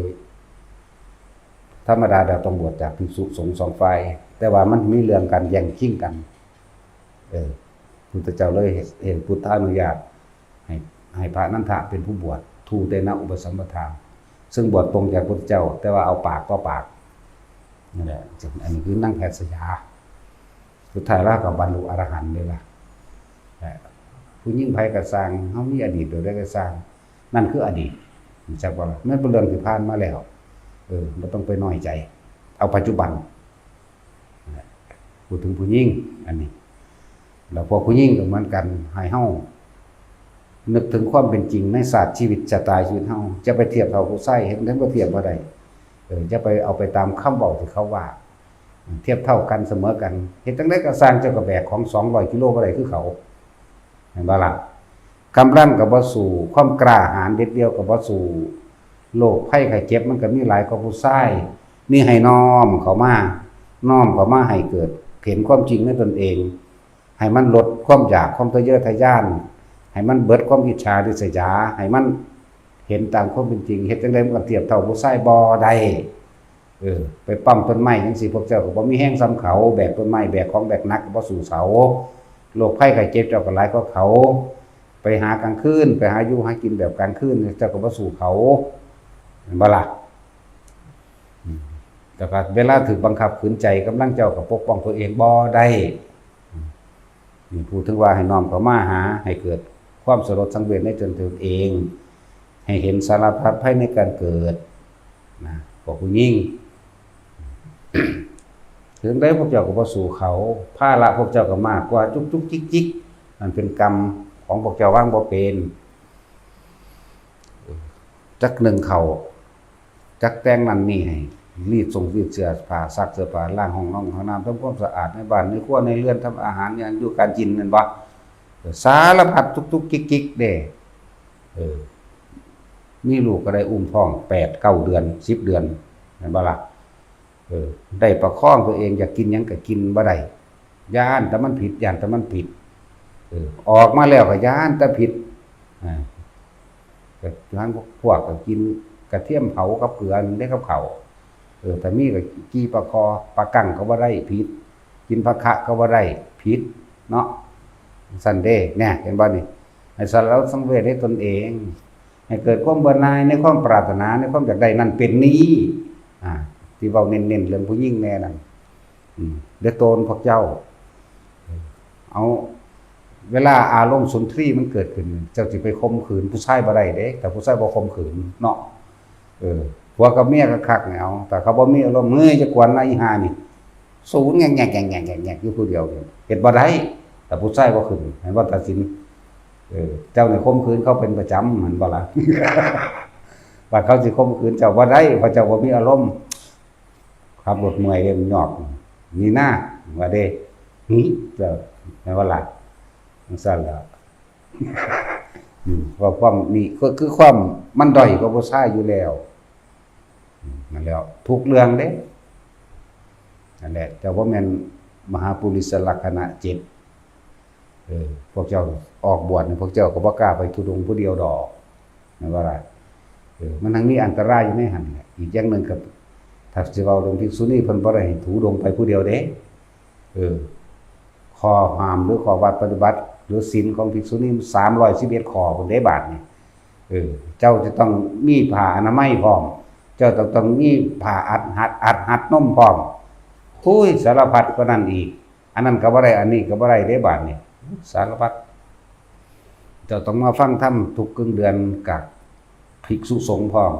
ธรรมดาแล้วต้องบวชจากภิกษุสงฆ์สองฝ่าย แต่ว่ามันมีเรื่องการแย่งชิงกัน เออ พุทธเจ้าเลยเห็น เห็นพุทธานุญาต ให้ ให้พระนันทะเป็นผู้บวช ทูเตนะอุปสัมปทา ซึ่งบวชตรงจากพุทธเจ้า แต่ว่าเอาปากต่อปาก นั่นแหละ อันนี้คือนางแพทย์สยา สุดท้ายแล้วก็บรรลุอรหันต์เลยล่ะ แต่ผู้หญิงไผก็ซ่าง เฮามีอดีตโดยใดก็ซ่าง นั่นคืออดีต รู้จักบ่ล่ะ มันเป็นเรื่องที่ผ่านมาแล้ว เออ บ่ต้องไปน้อยใจ เอาปัจจุบัน พูดถึงผู้หญิง อันนี้ แล้วพวกผู้หญิงก็เหมือนกัน ให้เฮานึกถึงความเป็นจริงในศาสตร์ชีวิตชะตาชีวิตเฮา จะไปเทียบเท่าผู้ชาย เห็นได้บ่ เทียบบ่ได้ เออ จะไปเอาไปตามคำเว้าที่เขาว่า เทียบเท่ากันเสมอกัน เฮ็ดจั่งใดก็ซ่าง เจ้าก็แบกของสองร้อยกิโลบ่ได้คือเขา เห็นบ่ล่ะ กำลังก็บ่สู้ ความกล้าหาญเด็ดเดี่ยวก็บ่สู้ โรคภัยไข้เจ็บมันก็มีหลายกว่าผู้ชาย นี่ให้น้อมเข้ามา น้อมเข้ามาให้เกิด เห็นความจริงในตนเอง ให้มันลดความอยาก ความทะเยอทะยาน ให้มันเบิดความอิจฉาริษยา ให้มันเห็นตามความเป็นจริง เฮ็ดจั่งใดมันก็เทียบเท่าผู้ชายบ่ได้ เออ ไปปั๊มต้นไม้จั่งซี้ พวกเจ้าก็บ่มีแรงส่ำเขา แบกต้นไม้ แบกของแบกหนักก็บ่สู้เขา โรคภัยไข้เจ็บเจ้าก็หลายกว่าเขา ไปหากลางคืน ไปหาอยู่หากินแบบกลางคืน เจ้าก็บ่สู้เขา เห็นบ่ล่ะ อืม แต่ก็เวลาถูกบังคับขืนใจ กำลังเจ้าก็ปกป้องตัวเองบ่ได้ อืม นี่พูดถึงว่าให้น้อมเข้ามาหา ให้เกิดความสลดสังเวชในตนเอง ให้เห็นสารพัดภัยในการเกิด นะ พวกผู้หญิง ถึงได้พวกเจ้าก็บ่สู้เขา ภาระพวกเจ้าก็มากกว่าจุกจุกจิกจิก นั่นเป็นกรรมของพวกเจ้าวางบ่เป็น จักนึ่งข้าว จักแต่งนั่นนี่ให้ รีดส่งรีดเสื้อผ้า ซักเสื้อผ้า ล้างห้องนอนห้องน้ำ ทำความสะอาดในบ้านในครัวในเรือน ทำอาหาร อย่างอยู่การกินนั่นบ่ สารพัดจุกจุกจิกจิกเด้ เออ มีลูกก็ได้อุ้มท้องแปดเก้าเดือน สิบเดือน เห็นบ่ล่ะ เออ ได้ประคองตัวเอง อยากกินหยังก็กินบ่ได้ ย้านแต่มันผิด ย้านแต่มันผิด เออ ออกมาแล้วก็ย้านแต่ผิด อ่า ก็ทางพวกก็กินกระเทียมเผากับเกลือ ได้กับเขาว เออ แต่มีก็กี้ปลาคอ ปลากั้งก็บ่ได้ ผิด กินผักคะก็บ่ได้ ผิด เนาะ ซั่นเด้ เนี่ย เห็นบ่นี่ ให้สลดสังเวชให้ตนเอง ให้เกิดความเบื่อหน่ายในความปรารถนา ในความอยากได้นั่นเป็นหนี้ อ่า ที่เว้าเน้นๆ เรื่องผู้หญิงแน่นั่น อืม เดี๋ยวโตนพวกเจ้า เอา เวลาอารมณ์สุนทรีย์มันเกิดขึ้น เจ้าสิไปข่มขืนผู้ชายบ่ได้เด้ แต่ผู้ชายบ่ข่มขืนเนาะ เออ ผัวกับเมียก็คักแนว แต่เขาบ่มีอารมณ์ "เฮ้ย จะกวนนะอีห่านี่" สูนแงกแงกแงกแงกแงกแงกอยู่ผู้เดียวเนี่ย เฮ็ดบ่ได้ แต่ผู้ชายบ่ขึ้น เห็นบ่ ตัดสิน เออ เจ้านี่ข่มขืนเขาเป็นประจำ เห็นบ่ล่ะ ว่าเขาสิข่มขืนเจ้าบ่ได้ เพราะเจ้าบ่มีอารมณ์ ขับรถเมื่อยเด้ มันยอก นี่นะ ว่าเด้ หึ เจ้า แม่นบ่ล่ะ จั่งซั้นล่ะ อืม ว่าความนี่ก็คือความมันด้อยกว่าผู้ชายอยู่แล้ว อืม นั่นแหล้ว ทุกเรื่องเด้ นั่นแหละ เจ้าบ่แม่นมหาปุริสลักษณะเจ็ด เออ พวกเจ้าออกบวชนี่ พวกเจ้าก็บ่กล้าไปธุดงค์ผู้เดียวดอก แม่นบ่ล่ะ เออ มันทั้งมีอันตรายอยู่ในหั่นแหละ อีกอย่างหนึ่งก็ ถ้าสิเว้าเรื่องภิกษุณี เพิ่นบ่ได้ให้ธุดงค์ไปผู้เดียวเด้ เออ ข้อห้ามหรือข้อวัดปฏิบัติ หรือศีลของภิกษุณี สามร้อยสิบเอ็ดข้อพุ้นเด้ บาดนี้ เออ เจ้าจะต้องมีผ้าอนามัยพร้อม เจ้าต้อง ต้องมีผ้าอัดหัด อัดหัดนมพร้อม โอ้ย สารพัดกว่านั้นอีก อันนั้นก็บ่ได้ อันนี้ก็บ่ได้เด้ บาดนี้ สารพัด เจ้าต้องมาฟังธรรมทุกกึ่งเดือนกับภิกษุสงฆ์พร้อม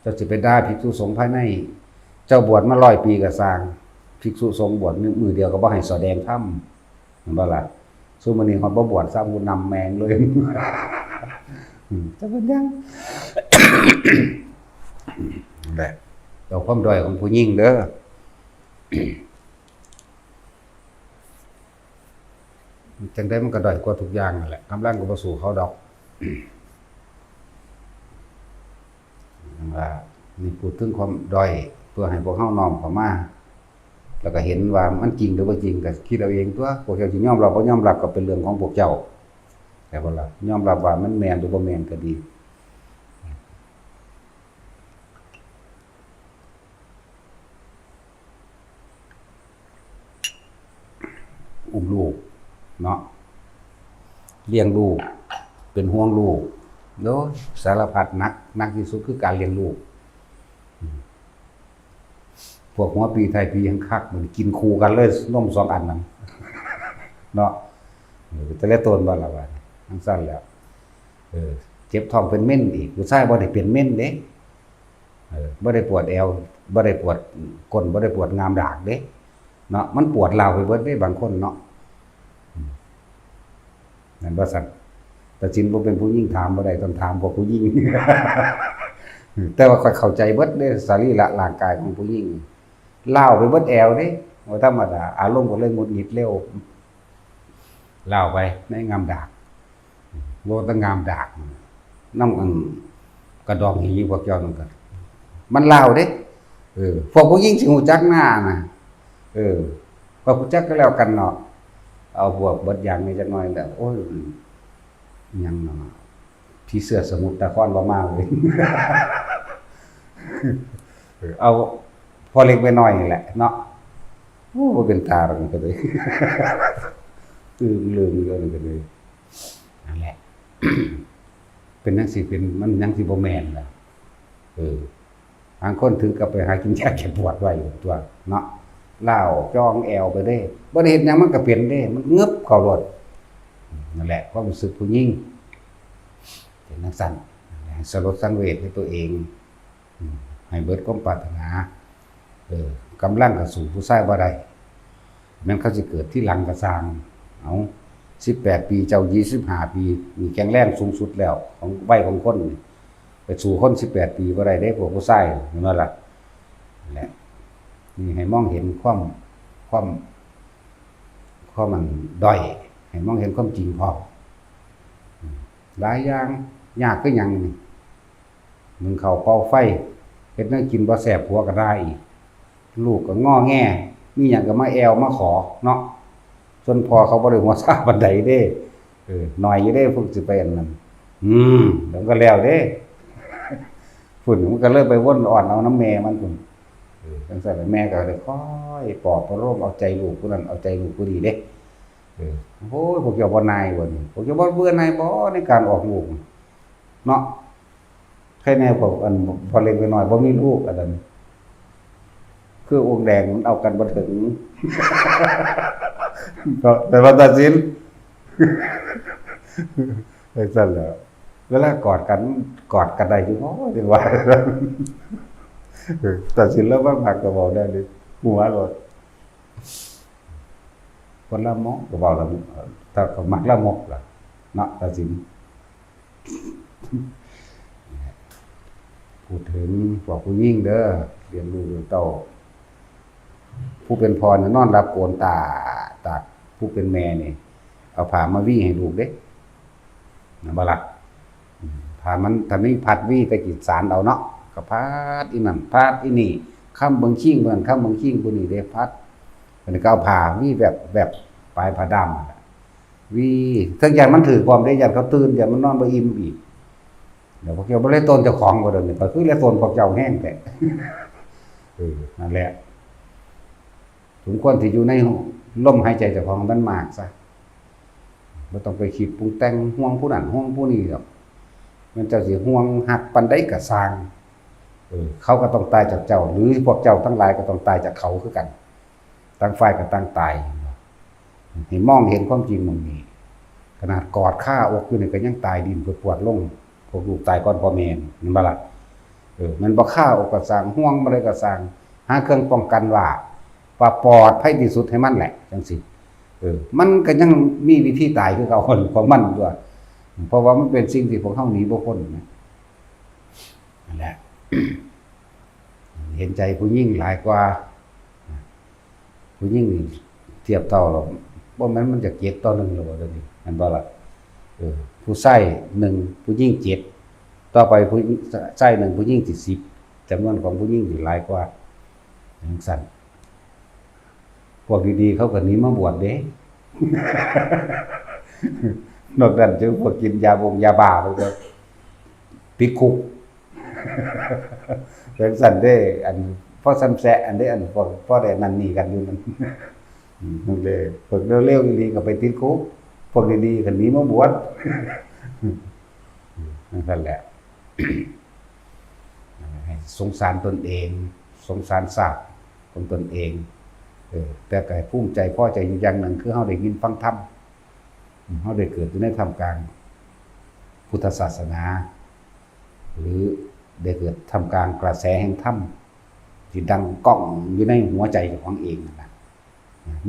เจ้าสิไปด่าภิกษุสงฆ์ภายใน เจ้าบวชมาร้อยปีก็ซ่าง ภิกษุสงฆ์บวชมื้อเดียวก็บ่ให้แสดงธรรม แม่นบ่ล่ะ ซุมื้อนี้ฮอดบ่บวชซ้ำ ผู้นำแม่งเลย อืม จักเป็นหยัง นั่นแหละ เอาความด้อยของผู้หญิงเด้อ จั่งใดมันก็ด้อยกว่าทุกอย่างนั่นแหละ กำลังก็บ่สู้เขาดอก ว่านี่พูดถึงความด้อย เพื่อให้พวกเฮาน้อมเข้ามา แล้วก็เห็นว่ามันจริงหรือบ่จริง ก็คิดเอาเองตั๊ว พวกเจ้าสิยอมรับบ่ยอมรับก็เป็นเรื่องของพวกเจ้า แต่ว่าล่ะ ยอมรับว่ามันแม่นหรือบ่แม่นก็ดี อุ้มลูกเนาะ เลี้ยงลูก เป็นห่วงลูก โอ้ย สารพัด หนัก หนักที่สุดคือการเลี้ยงลูก อืม พวกหัวปีท้ายปียังคัก มันกินคู่กันเลย นมสองอันนั้น เนาะ เออ แต่ละตนบ่ล่ะว่า จั่งซั้นแหล้ว เออ เจ็บท้องเป็นเม็นอีก ผู้ชายบ่ได้เป็นเม็นเด้ เออ บ่ได้ปวดแอว บ่ได้ปวดก้น บ่ได้ปวดง่ามดากเด้ เนาะ มันปวดร้าวไปเบิดเด้ บางคนเนาะ อืม นั่นว่าซั่น ตาสินบ่เป็นผู้หญิง ถามบ่ได้ ต้องถามพวกผู้หญิง แต่ว่าข้อยเข้าใจเบิดเด้ สรีระร่างกายของผู้หญิง ร้าวไปเบิดแอวเด้ บ่ธรรมดา อารมณ์ก็เลยหงุดหงิดเร็ว ร้าวไปในง่ามดาก บ่ต้องง่ามดาก นำอันกระดองหีพวกเจ้านั่นก็ มันร้าวเด้ เออ พวกผู้หญิงสิฮู้จักหน้าน่ะ เออ ก็ฮู้จักก็แล้วกันเนาะ เอาพวกเบิดอย่างนี้จักหน่อยแล้ว โอ้ย อิหยังเนาะ ผีเสื้อสมุทรสาครบ่มาเลย เออ เอาพ่อเล็กแม่น้อยนี่แหละเนาะ โอ้ บ่เป็นตาดอกมันก็เลย อึ้งเริงอยู่นั่นก็เลย นั่นแหละ เป็นจั่งซี้ เป็น มันจั่งซี้บ่แม่นล่ะ เออ บางคนถึงกับไปหากินยาแก้ปวดไว้ตั๊วเนาะ ร้าวจองแอวไปเด้ บ่ได้เฮ็ดหยังมันก็เป็นเด้ มันงึบเข้าโลด นั่นแหละ ความรู้สึกผู้หญิง เป็นจั่งซั้น ให้สลดสังเวชให้ตัวเอง อืม ให้เบิดความปรารถนา เออ กำลังก็สู้ผู้ชายบ่ได้ แม่นเขาสิเกิดทีหลังก็ซ่าง เอา สิบแปดปี เจ้า ยี่สิบห้าปี นี่แข็งแรงสูงสุดแล้ว ของวัยของคนนี่ ไปสู้คนสิบแปดปีบ่ได้เด้ พวกผู้ชาย แม่นบ่ล่ะ นั่นแหละ นี่ให้มองเห็นความ ความ ความมันด้อย ให้มองเห็นความจริงพร้อม อืม หลายอย่าง ยากคือหยังนี่ นึ่งข้าวเป่าไฟ เฮ็ดแนวกินบ่แซ่บ ผัวก็ด่าอีก ลูกก็งอแง มีหยังก็มาแอ่วมาขอเนาะ ส่วนพ่อเขาบ่ได้หัวซาปานใดเด้ เออ น้อยอยู่เด้ พวกสิไปอันนั้น อืม เดี๋ยวมันก็แล้วเด้ พุ้น มันก็เลยไปวนอ่อนเอานำแม่มันพุ้น เออ จั่งซั้นล่ะ แม่ก็เลยคอยปลอบประโลมเอาใจลูกผู้นั้น เอาใจลูกผู้นี้เด้ เออ โอ้ย พวกเจ้าบ่นายบ่นี่ พวกเจ้าบ่เบื่อหน่ายบ่ในการออกลูก เนาะ ใครแน่พวกอันพ่อเล็กแม่น้อยบ่มีลูกอันนั้น คือองค์แดงมันเอากันบ่ถึง เนาะ แต่ว่าตัดสิน จั่งซั้นแหละ เวลากอดกัน กอดกันได้อยู่บ่ จั่งว่า เออ ตัดสินแล้วว่ามักก็เว้าได้เลย หัวโลด คนลามกก็เว้าละ ถ้าก็มักลามกล่ะ เนาะ ตัดสิน พูดถึงพวกผู้หญิงเด้อ เลี้ยงลูกเลี้ยงเต้า ผู้เป็นพ่อเนี่ยนอนหลับโกนตาตาก ผู้เป็นแม่นี่เอาผ้ามาหวีให้ลูกเด้ นะบ่ล่ะ อืม ผ้ามัน ถ้ามีพัดหวีแต่กี้สานเอาเนาะ ก็พัดอีนั่น พัดอีนี่ ค้ำเบิ่งคิงเบิ่ง ค้ำเบิ่งคิงผู้นี้เด้ พัด อันนี้ก็เอาผ้าหวีแบบ แบบปลายผ้าดำนั่นล่ะ หวี ทั้งย้านมันถืกพร้อมเด้ ย้านเขาตื่น ย้านมันนอนบ่อิ่มอีก เดี๋ยวพวกเจ้าบ่เลยต้นเจ้าของบ่เดี๋ยวนี้ ก็คือเลยต้นพวกเจ้าแฮงแท้ เออ นั่นแหละ สมควรที่อยู่ในลมหายใจเจ้าของมันมากซะ บ่ต้องไปคิดปรุงแต่งห่วงผู้นั้นห่วงผู้นี้ดอก แม่นเจ้าสิห่วงฮักปานใดก็ซ่าง เออ เขาก็ต้องตายจากเจ้า หรือพวกเจ้าทั้งหลายก็ต้องตายจากเขาคือกัน ต่างฝ่ายก็ต่างตาย ให้มองเห็นความจริงหม่องนี้ ขนาดกอดคาอกอยู่นี่ก็ยังตายดิ้นปวดๆลง พวกลูกตายก่อนพ่อแม่นี่ แม่นบ่ล่ะ เออ แม่นบ่คาอกก็ซ่าง ห่วงบ่ได้ก็ซ่าง หาเครื่องป้องกันว่า ว่าปลอดภัยที่สุดให้มันแหละ จังซี่ เออ มันก็ยังมีวิธีตายคือเก่าของมันตัว เพราะว่ามันเป็นสิ่งที่พวกเฮาหนีบ่พ้นนะ นั่นแหละ เห็นใจผู้หญิงหลายกว่า ผู้หญิงนี่เทียบเท่าเรา บ่แม่นมันจะเจ็ดต่อหนึ่งหรอกว่าเดี๋ยวนี้ แม่นบ่ล่ะ เออ ผู้ชายหนึ่ง ผู้หญิงเจ็ด ต่อไปผู้ชายหนึ่ง ผู้หญิงสิสิบ จำนวนของผู้หญิงสิหลายกว่า จังซั่น พวกดีๆ เขาก็หนีมาบวชเด้ นอกนั้นจะพวกกินยาบงยาบ้า มันก็ติดคุก จังซั่นเด้ อัน พอซ้ำแซะ อันเด้ อัน พอ พอได้นั่นนี่กันอยู่นั่น อืม นั่นเลย พวกเร็วๆ อีหลีก็ไปติดคุก พวกดีๆ ก็หนีมาบวช นั่นแหละ ให้สงสารตนเอง สงสารชาติของตนเอง เออ แต่ก็ให้ภูมิใจพอใจอยู่อย่างหนึ่ง คือเฮาได้ยินฟังธรรม เฮาได้เกิดอยู่ในท่ามกลางพุทธศาสนา หรือได้เกิดท่ามกลางกระแสแห่งธรรม ที่ดังก้องอยู่ในหัวใจของเองนั่นนะ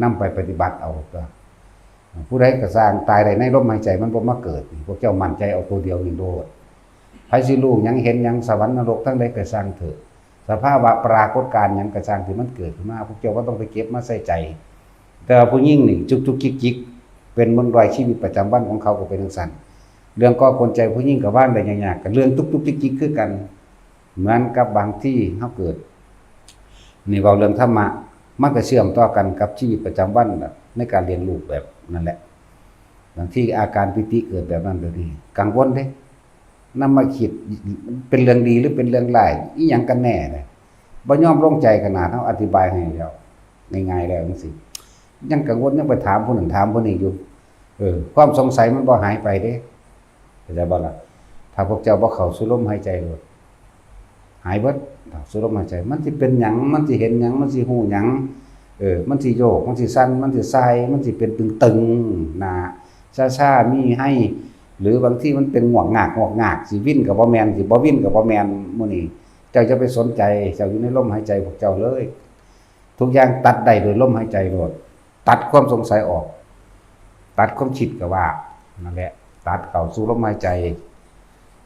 นำไปปฏิบัติเอาตัว ผู้ใดก็ซ่างตายได้ในลมหายใจมันบ่มาเกิด พวกเจ้ามั่นใจเอาตัวเดียวนี่โลด ไผสิรู้หยังเห็นหยัง สวรรค์นรกทั้งใดก็ซ่างเถอะ สภาวะปรากฏการณ์หยังก็ซ่างที่มันเกิดขึ้นมา พวกเจ้าบ่ต้องไปเก็บมาใส่ใจ แต่ว่าผู้หญิงนี่จุกจุกจิกจิก เป็นมนต์รอยชีวิตประจำวันของเขาก็เป็นจังซั่น เรื่องก่อกวนใจผู้หญิงก็วางได้ยากๆ กับเรื่องจุกจุกจิกจิกคือกัน เหมือนกับบางที่เฮาเกิด นี่เว้าเรื่องธรรมะ มันก็เชื่อมต่อกันกับชีวิตประจำวันน่ะ ในการเลี้ยงลูกแบบนั่นแหละ บางทีอาการปีติเกิดแบบนั้นแบบนี้ กังวลเด้ นำมาคิด เป็นเรื่องดีหรือเป็นเรื่องร้าย อีหยังกันแน่เนี่ย บ่ยอมลงใจขนาดเฮาอธิบายให้แล้ว ง่ายๆแล้วจังซี่ ยังกังวล ยังไปถามผู้นั้นถามผู้นี้อยู่ เออ ความสงสัยมันบ่หายไปเด้ เข้าใจบ่ล่ะ ถ้าพวกเจ้าบ่เข้าสู่ลมหายใจโลด หายเบิด เข้าสู่ลมหายใจ มันสิเป็นหยัง มันสิเห็นหยัง มันสิฮู้หยัง เออ มันสิโยก มันสิสั่น มันสิส่าย มันสิเป็นตึงๆ หน้าชาๆ มีไห้ หรือบางทีมันเป็นงวกงาก งวกงาก สิวินก็บ่แม่น สิบ่วินก็บ่แม่น มื้อนี้เจ้าอย่าไปสนใจ เจ้าอยู่ในลมหายใจพวกเจ้าเลย ทุกอย่างตัดได้โดยลมหายใจโลด ตัดความสงสัยออก ตัดความคิดก็ว่า นั่นแหละ ตัดเข้าสู่ลมหายใจ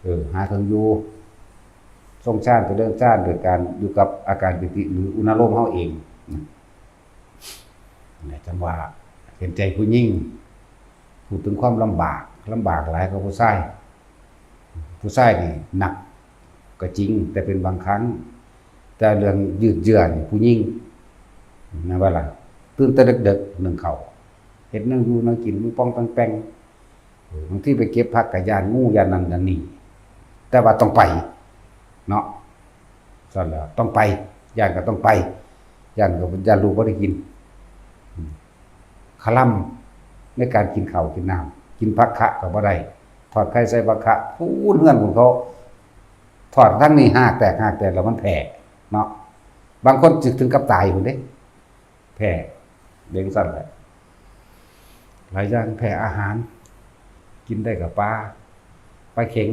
เออ หาเครื่องอยู่ ทรงฌาน เจริญฌาน โดยการอยู่กับอาการปีติ หรืออุณาโลมเฮาเอง นะ จังว่าเห็นใจผู้หญิง พูดถึงความลำบาก ลำบากหลายกว่าผู้ชาย ผู้ชายนี่หนักก็จริง แต่เป็นบางครั้ง แต่เรื่องยืดเยื้อนี่ผู้หญิง นะว่าล่ะ ตื่นแต่ดึกๆ นึ่งข้าว เฮ็ดแนวอยู่แนวกิน มันป้องแป้งๆ เออ บางทีไปเก็บผักก็ย้านงูย้านนั่นย้านนี่ แต่ว่าต้องไป เนาะ ซั่นแหละ ต้องไป ย้านก็ต้องไป ย้านก็ ย้านลูกบ่ได้กิน อืม คาล่ำในการกินข้าวกินน้ำ กินผักคะก็บ่ได้ ทอดไข่ใส่ผักคะ พู้นเฮือนของเขา ทอดทั้งนี้หากแตกหากแตกแล้วมันแผ่ เนาะ บางคนถึงกับตายพู้นเด้ แพ้เลี้ยงสัตว์แหละ หลายอย่างแพ้อาหาร กินได้กับปลา ปลาเข็ง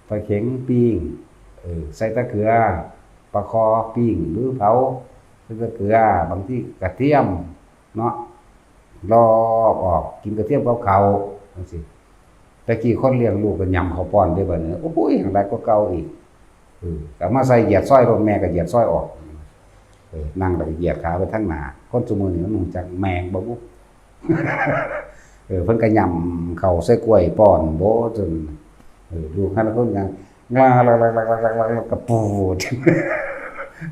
ปลาเข็งปิ้ง เออ ใส่ตะเกือ ปลาคอปิ้งหรือเผา ใส่ตะเกือ บางทีกระเทียม เนาะ ลอกออก กินกระเทียมกับเขาวจังซี้ แต่กี้คนเลี้ยงลูกก็ยำข้าวป้อนได้บัดนี้ โอ้ย อย่างไรก็เก่าอีก เออ ก็มาใส่เหยียดซอยโลด แม่ก็เหยียดซอยออก เออ นั่งแล้วก็เหยียดขาไปทางหน้า คนซุมื้อนี้มันรู้จักแม่งบ่บุ เออ เพิ่นก็ย่ำเข้าใส่กล้วยป้อนโบ้จน เออ ลูกหั้นคนก็งา กระปูด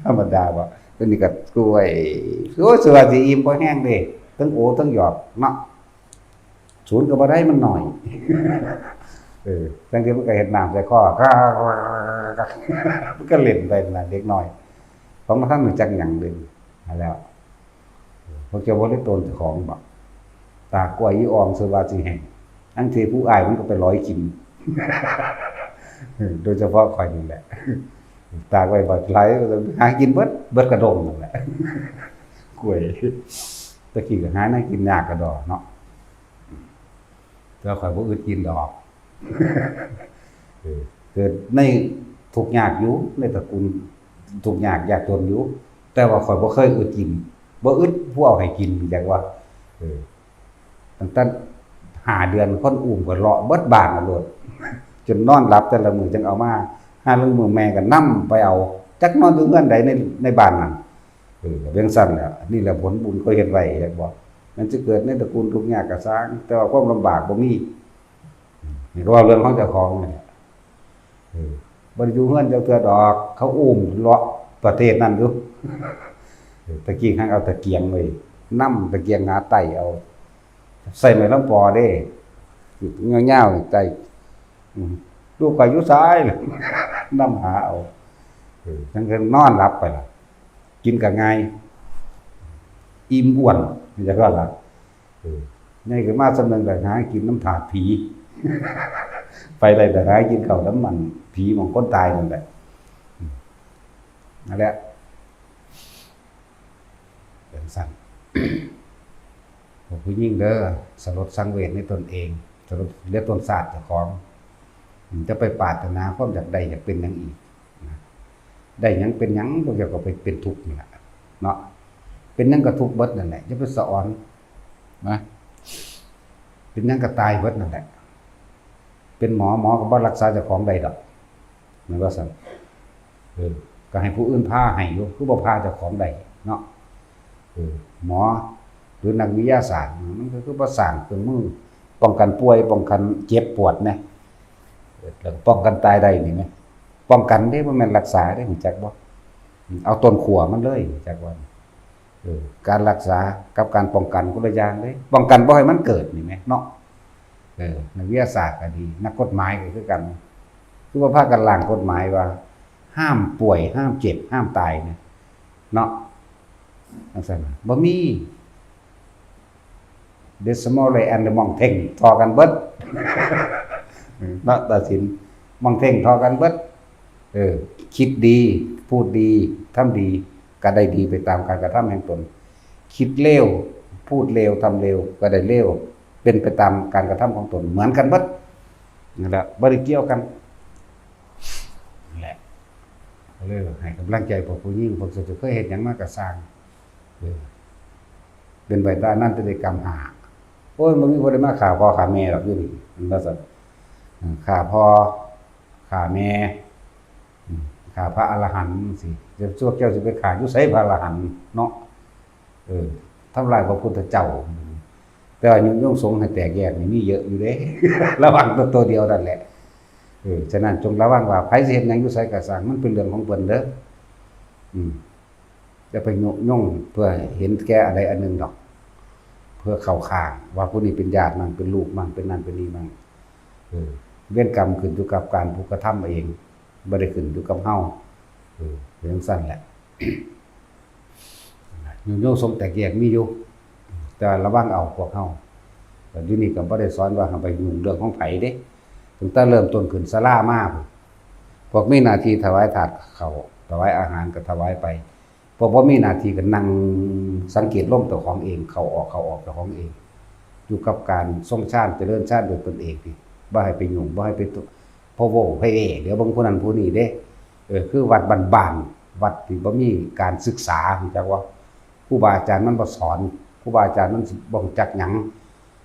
ธรรมดาบ่ ตัวนี้ก็กล้วย โอ้ย สวัสดี อิ่มพอแห้งเด้ ทั้งโอทั้งหยอกเนาะ ศูนย์ก็บ่ได้ มันน้อย เออ ทั้งที่มันก็เฮ็ดน้ำใส่คอ มันก็เล่นไปนะ เด็กน้อย ของมันทันรู้จักหยังเลย นั่นแหล้ว พวกเจ้าบ่ได้ตนเจ้าของบ่ ตากกล้วยอีอ่อง สวัสดีแห้ง ทั้งที่ผู้อ้ายมันก็ไปร้อยกิน โดยเฉพาะข้อยนี่แหละ ตากไว้บักหลาย หากินเบิด เบิดกระดงนั่นแหละ กล้วย ตะกี้ก็หาแนวกินยากกระดอเนาะ แต่ข้อยบ่อึดกินดอก เออ เกิดในทุกข์ยากอยู่ ในตระกูลทุกข์ยากยากจนอยู่ แต่ว่าข้อยบ่เคยอึดกิน บ่อึดผู้เอาให้กิน จักว่า เออ ตั้งแต่ห้าเดือน คนอุ้มก็เลาะเบิดบ้านน่ะโลด จนนอนหลับแต่ละมื้อจั่งเอามา ห่าลางมื้อแม่ก็นำไปเอา จักนอนอยู่เฮือนใดใน ในบ้านนั้น เออ เป็นซั่นแหละ นี่แหละผลบุญเขาเฮ็ดไว้ เห็นบ่ มันจะเกิดในตระกูลทุกข์ยากก็ซ่าง แต่ว่าความลำบากบ่มี นี่ก็เว้าเรื่องของเจ้าของนี่แหละ เออ บ่ได้อยู่เฮือนจักเทื่อดอก เขาอุ้มเลาะประเทศนั่นอยู่ เออ ตะกี้หั้นเอาตะเกียงไว้นำ ตะเกียงหาไต้เอา ใส่ไม้ลำปอเด้ ยาวๆ ไต้ อืม ลูกข้อยอยู่ไส นำหาเอา เออ จั่งก็นอนหลับไปล่ะ กินก็ง่าย อิ่มอ้วน จั่งว่าล่ะ เออ ใหญ่ขึ้นมาส่ำหนึ่งก็หากินนำทาสผี ไปได้แต่หากินข้าวนำมันผีหม่องคนตายนั่นแหละ อืม นั่นแหละ เป็นซั่น พวกผู้หญิงเด้อ สลดสังเวชในตนเอง สลดในตนชาติเจ้าของ อืม จะไปปรารถนาความอยากได้อยากเป็นหยังอีกนะ ได้หยังเป็นหยัง พวกเจ้าก็ไปเป็นทุกข์นี่แหละเนาะ เป็นหยังก็ทุกข์เบิดนั่นแหละ อย่าไปสะออนนะ เป็นหยังก็ตายเบิดนั่นแหละ เป็นหมอ หมอก็บ่รักษาเจ้าของได้ดอก แม่นบ่ซั่น เออ ก็ให้ผู้อื่นผ่าให้อยู่ คือบ่ผ่าเจ้าของได้เนาะ เออ หมอ หรือนักวิทยาศาสตร์ มันก็คือบ่สร้างเครื่องมือป้องกันป่วย ป้องกันเจ็บปวดแหม เออ แล้วก็ป้องกันตายได้นี่แหม ป้องกันเด้ บ่แม่นรักษาเด้ รู้จักบ่ เอาต้นขั้วมันเลย รู้จักบ่ เออ การรักษากับการป้องกันคนละอย่างเด้ ป้องกันบ่ให้มันเกิดนี่แหมเนาะ เออ นักวิทยาศาสตร์ก็ดี นักกฎหมายก็คือกัน คือว่าพากันร่างกฎหมายว่า ห้ามป่วย ห้ามเจ็บ ห้ามตายเนี่ย เนาะ จั่งซั่นน่ะ บ่มี เดอะสมอลเลย์ แอนด์ เดอะ มองเท่ง ท่อกันเบิด เนาะ ตัดสิน มองเท่ง ท่อกันเบิด เออ คิดดี พูดดี ทำดี ก็ได้ดีไปตามการกระทำแห่งตน คิดเลว พูดเลว ทำเลว ก็ได้เลว เป็นไปตามการกระทำของตน เหมือนกันเบิด นั่นแหละ บ่ได้เกี่ยวกัน นั่นแหละ ก็เลยให้กำลังใจพวกผู้หญิง พวกเจ้าเคยเฮ็ดหยังมาก็ซ่าง เออ เป็นไปตามนั้น พฤติกรรมห้า โอ้ย มันมีบ่ได้มาฆ่าพ่อฆ่าแม่ดอกอยู่นี่ มันว่าซั่น อืม ฆ่าพ่อ ฆ่าแม่ อืม ฆ่าพระอรหันต์สิ จะพวกเจ้าสิไปฆ่าอยู่ไสพระอรหันต์เนาะ เออ ทำลายพระพุทธเจ้า แต่ว่ายุยงสงฆ์ให้แตกแยกนี่มีเยอะอยู่เด้ ระวังตัว ตัวเดียวนั่นแหละ เออ ฉะนั้นจงระวังว่าไผสิเฮ็ดหยังอยู่ไสก็ซ่าง มันเป็นเรื่องของเพิ่นเด้อ อืม อย่าไปยุยงเพื่อเห็นแก่อันใดอันหนึ่งดอก เพื่อเข้าข้างว่าผู้นี้เป็นญาติมั่ง เป็นลูกมั่ง เป็นนั่นเป็นนี่มั่ง เออ เวรกรรมขึ้นอยู่กับการผู้กระทำเอง บ่ได้ขึ้นอยู่กับเฮา เออ เป็นจั่งซั่นแหละ ยุยงสงฆ์แตกแยกมีอยู่ แต่ระวังเอาพวกเฮา แต่อยู่นี่ก็บ่ได้สอนว่าให้ไปยุ่งเรื่องของไผเด้ ตั้งแต่เริ่มต้นขึ้นศาลามา พวกมีหน้าที่ถวายทานข้าว ถวายอาหารก็ถวายไป พวกบ่มีหน้าที่ก็นั่งสังเกตลมเจ้าของเอง เข้าออก เข้าออกเจ้าของเอง อยู่กับการทรงฌาน เจริญฌานด้วยตนเองนี่ บ่ให้ไปยุ่ง บ่ให้ไปตุ พะโว้พะเว่ เดี๋ยวเบิ่งผู้นั้นผู้นี้เด้ เออ คือวัดบ้านๆ วัดที่บ่มีการศึกษา รู้จักบ่ ครูบาอาจารย์มันบ่สอน ครูบาอาจารย์มันสิบ่รู้จักหยัง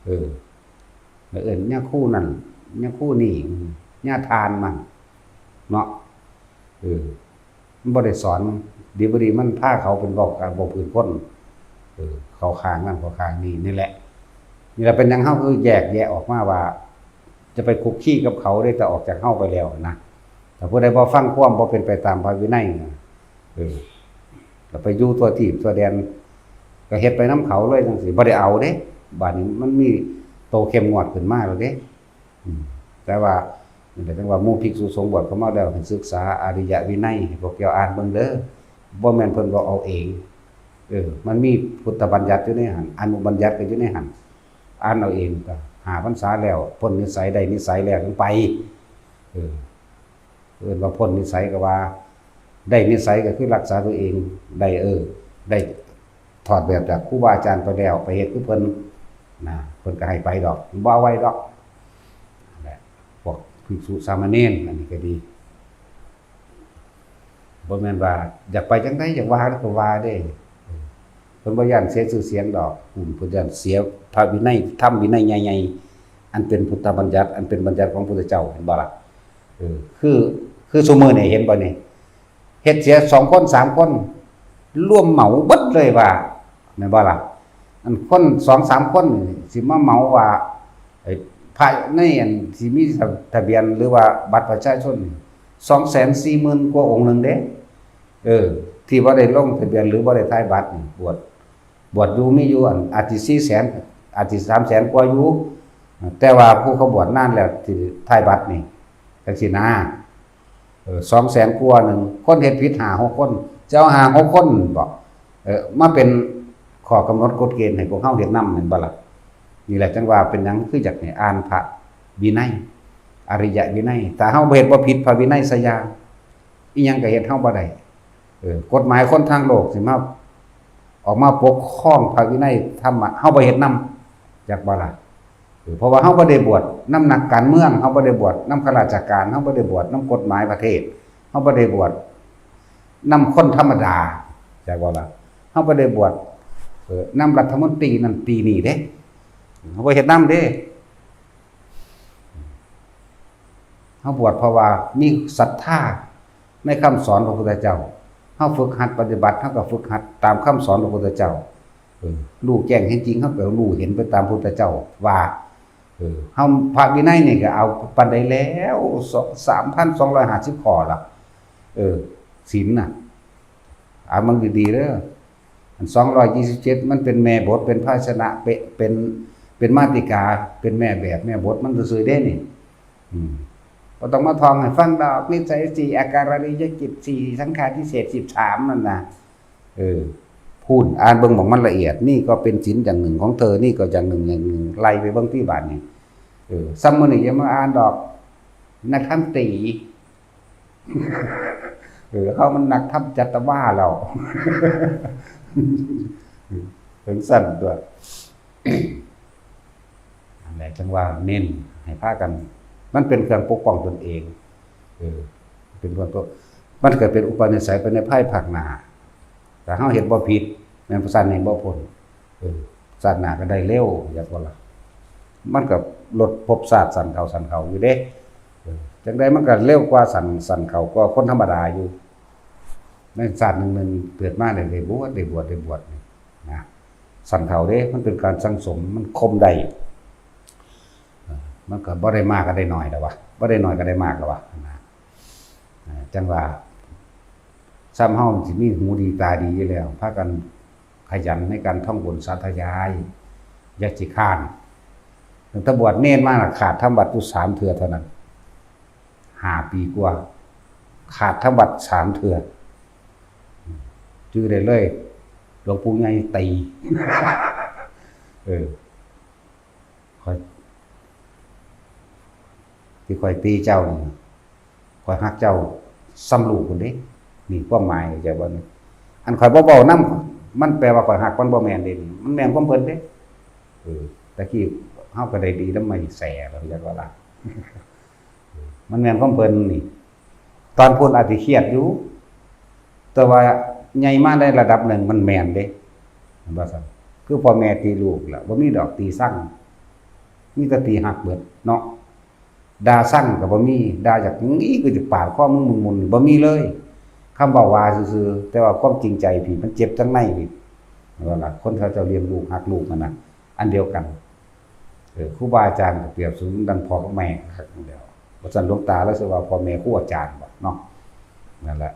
เออ แล้วเอิ้นญาครูนั่น ญาครูนี่ ญาทานนั่น เนาะ เออ มันบ่ได้สอน ดีบ่ดีมันพาเขาเป็นเว้า เว้าพื้นคน เออ เข้าข้างนั่นเข้าข้างนี่ นี่แหละ นี่แหละเป็นหยังเฮาคือแยกแยะออกมาว่า จะไปคุกคีกับเขาได้แต่ออกจากเฮาไปแล้วนะ แต่ผู้ใดบ่ฟังความ บ่เป็นไปตามพระวินัยนะ เออ ก็ไปอยู่ทั่วทีปทั่วแดน ก็เฮ็ดไปนำเขาเลยจังซี่ บ่ได้เอาเด้ บาดนี้มันมีโตเข้มงวดขึ้นมาแล้วเด้ อืม แต่ว่า นั่นแหละจั่งว่าหมู่ภิกษุสงฆ์บวชเข้ามาแล้ว ให้ศึกษาอริยวินัย ให้พวกเจ้าอ่านเบิ่งเด้อ บ่แม่นเพิ่นเว้าเอาเอง เออ มันมีพุทธบัญญัติอยู่ในหั่น อนุบัญญัติก็อยู่ในหั่น อ่านเอาเอง ก็ห้าพรรษาแล้ว พ้นนิสัย ได้นิสัยแล้วจั่งไป เออ เอิ้นว่าพ้นนิสัยก็ว่า ได้นิสัยก็คือรักษาตัวเอง ได้ เออ ได้ถอดแบบจากครูบาอาจารย์ไปแล้ว ไปเฮ็ดคือเพิ่นนะ เพิ่นก็ให้ไปดอก บ่เอาไว้ดอก นั่นแหละ พวกภิกษุสามเณร อันนี้ก็ดี บ่แม่นว่าอยากไปจั่งใด อยากว่าแล้วก็ว่าเด้ เพิ่นบ่ย้านเสียชื่อเสียงดอก อืม เพิ่นย้านเสียพระวินัย ธรรมวินัยใหญ่ๆ อันเป็นพุทธบัญญัติ อันเป็นบัญญัติของพุทธเจ้า เห็นบ่ล่ะ เออ คือ คือซุมื้อนี่เห็นบ่นี่ เฮ็ดเสียสองคนสามคน รวมเหมาเบิดเลยว่า แม่นบ่ล่ะ อันคนสองสามคนนี่สิมาเหมาว่า ไอ้พระในอันสิมีทะเบียนหรือว่าบัตรประชาชนนี่ สองแสนสี่หมื่นกว่าองค์หนึ่งเด้ เออ ที่บ่ได้ลงทะเบียนหรือบ่ได้ถ่ายบัตรนี่ บวช บวชอยู่มีอยู่ อันอาจสิสี่แสน อาจสิสามแสนกว่าอยู่ แต่ว่าผู้เขาบวชนานแล้วที่ถ่ายบัตรนี่ จั่งซี้นะ เออ สองแสนกว่าหนึ่ง คนเฮ็ดผิดห้าหกคน จะเอาห้าหกคนบ่ เออ มาเป็นข้อกำหนดกฎเกณฑ์ให้พวกเฮาเฮ็ดนำ แม่นบ่ล่ะ นี่แหละจั่งว่าเป็นหยังคืออยากให้อ่านพระวินัย อริยวินัย ถ้าเฮาบ่เฮ็ดบ่ผิดพระวินัยสักอย่าง อิหยังก็เฮ็ดเฮาบ่ได้ เออ กฎหมายคนทางโลกสิมา ออกมาปกครองพระวินัยธรรมะ เฮาบ่เฮ็ดนำ จักบ่ล่ะ เออ เพราะว่าเฮาบ่ได้บวชนำนักการเมือง เฮาบ่ได้บวชนำข้าราชการ เฮาบ่ได้บวชนำกฎหมายประเทศ เฮาบ่ได้บวชนำคนธรรมดา จักบ่ล่ะ เฮาบ่ได้บวช เออ นำรัฐมนตรีนั่นตรีนี่เด้ เฮาบ่เฮ็ดนำเด้ เฮาบวชเพราะว่ามีศรัทธาในคำสอนพระพุทธเจ้า เฮาฝึกหัดปฏิบัติ เฮาก็ฝึกหัดตามคำสอนพระพุทธเจ้า เออ รู้แจ้งเห็นจริง เฮาก็รู้เห็นไปตามพุทธเจ้าว่า เออ เฮาพระวินัยนี่ก็เอาปานใดแล้ว สอง สามพันสองร้อยห้าสิบข้อละ เออ ศีลน่ะ อ่านเบิ่งดีๆเด้อ อันสองร้อยยี่สิบเจ็ดมันเป็นแม่บท เป็นภาชนะ เป็น เป็น เป็นมาติกา เป็นแม่แบบ แม่บทมันซื่อๆเด้นี่ อืม บ่ต้องมาท่องให้ฟังดอก นิสัยสี่ อาการิยกิจสี่ สังฆาทิเศษสิบสามนั่นน่ะ เออ พู้น อ่านเบิ่งหม่องมันละเอียด นี่ก็เป็นศีลอย่างหนึ่งของเธอ นี่ก็อย่างหนึ่ง อย่างหนึ่ง ไล่ไปเบิ่งที่บาดนี่ เออ ซ้ำมื้อนี้อย่ามาอ่านดอก นักธรรมตรี เออ เฮามันนักธรรมจัตวาแล้ว จั่งซั้นตั๊ว นั่นแหละจั่งว่าเน้นให้พากัน มันเป็นเครื่องปกป้องตนเอง เออ เป็นเครื่องปก มันเกิดเป็นอุปนิสัยไปในภายภาคหน้า ถ้าเฮาเฮ็ดบ่ผิด แม่นซั้นนี่บ่พ้น เออ ชาติหน้าก็ได้เร็ว อยากว่าล่ะ มันก็ลดภพชาติสั้นเข้าสั้นเข้าอยู่เด้ เออ จั่งใดมันก็เร็วกว่าสั้น สั้นเข้ากว่าคนธรรมดาอยู่ ในชาติหนึ่งๆเกิดมาได้ ได้บวช ได้บวช ได้บวชนี่นะ สั้นเข้าเด้ มันเป็นการสั่งสม มันคมได้ เออ มันก็บ่ได้มากก็ได้น้อยแล้ววะ บ่ได้น้อยก็ได้มากแล้ววะนะ เออ จั่งว่า ซ้ำเฮาสิมีหูดีตาดีอยู่แล้ว พากันขยันในการท่องบนต์สาธยาย อย่าขี้คร้าน ตั้งแต่บวชเณรมาน่ะ ขาดทำวัตรอยู่สามเทื่อเท่านั้น ห้าปีกว่า ขาดทำวัตรสามเทื่อ จื่อได้เลย หลวงปู่ใหญ่ตี เออ ข้อย ที่ข้อยตีเจ้านี่ ข้อยฮักเจ้าส่ำลูกพุ้นเด้ นี่ความหมาย เข้าใจบ่นี่ อันข้อยบ่เว้านำ มันแปลว่าข้อยฮักมันบ่แม่นเด้นี่ มันแม่นความเพิ่นเด้ เออ ตะกี้เฮาก็ได้ดีนำไม้แส่แล้ว จักว่าล่ะ มันแม่นความเพิ่นนี่ ตอนพู้นอาจสิเครียดอยู่ แต่ว่าใหญ่มาในระดับหนึ่งมันแม่นเด้ เห็นบ่ซั่น คือพ่อแม่ตีลูกล่ะ บ่มีดอกตีซัง มีแต่ตีฮักเบิดเนาะ ด่าซังก็บ่มี ด่าอยากหนีก็จะปาดคอมึงมุนๆ บ่มีเลย คำเว้าว่าซื่อๆ แต่ว่าความจริงใจพี้มันเจ็บทั้งในพี้ นั่นล่ะ คนเขาเจ้าเลี้ยงลูกฮักลูกนั่นน่ะ อันเดียวกัน เออ ครูบาอาจารย์ก็เปรียบเสมือนดังพ่อกับแม่คักนั่นแหล้ว ว่าซั่น หลวงตาลาวสิว่าพ่อแม่ครูอาจารย์บ่เนาะ นั่นแหละ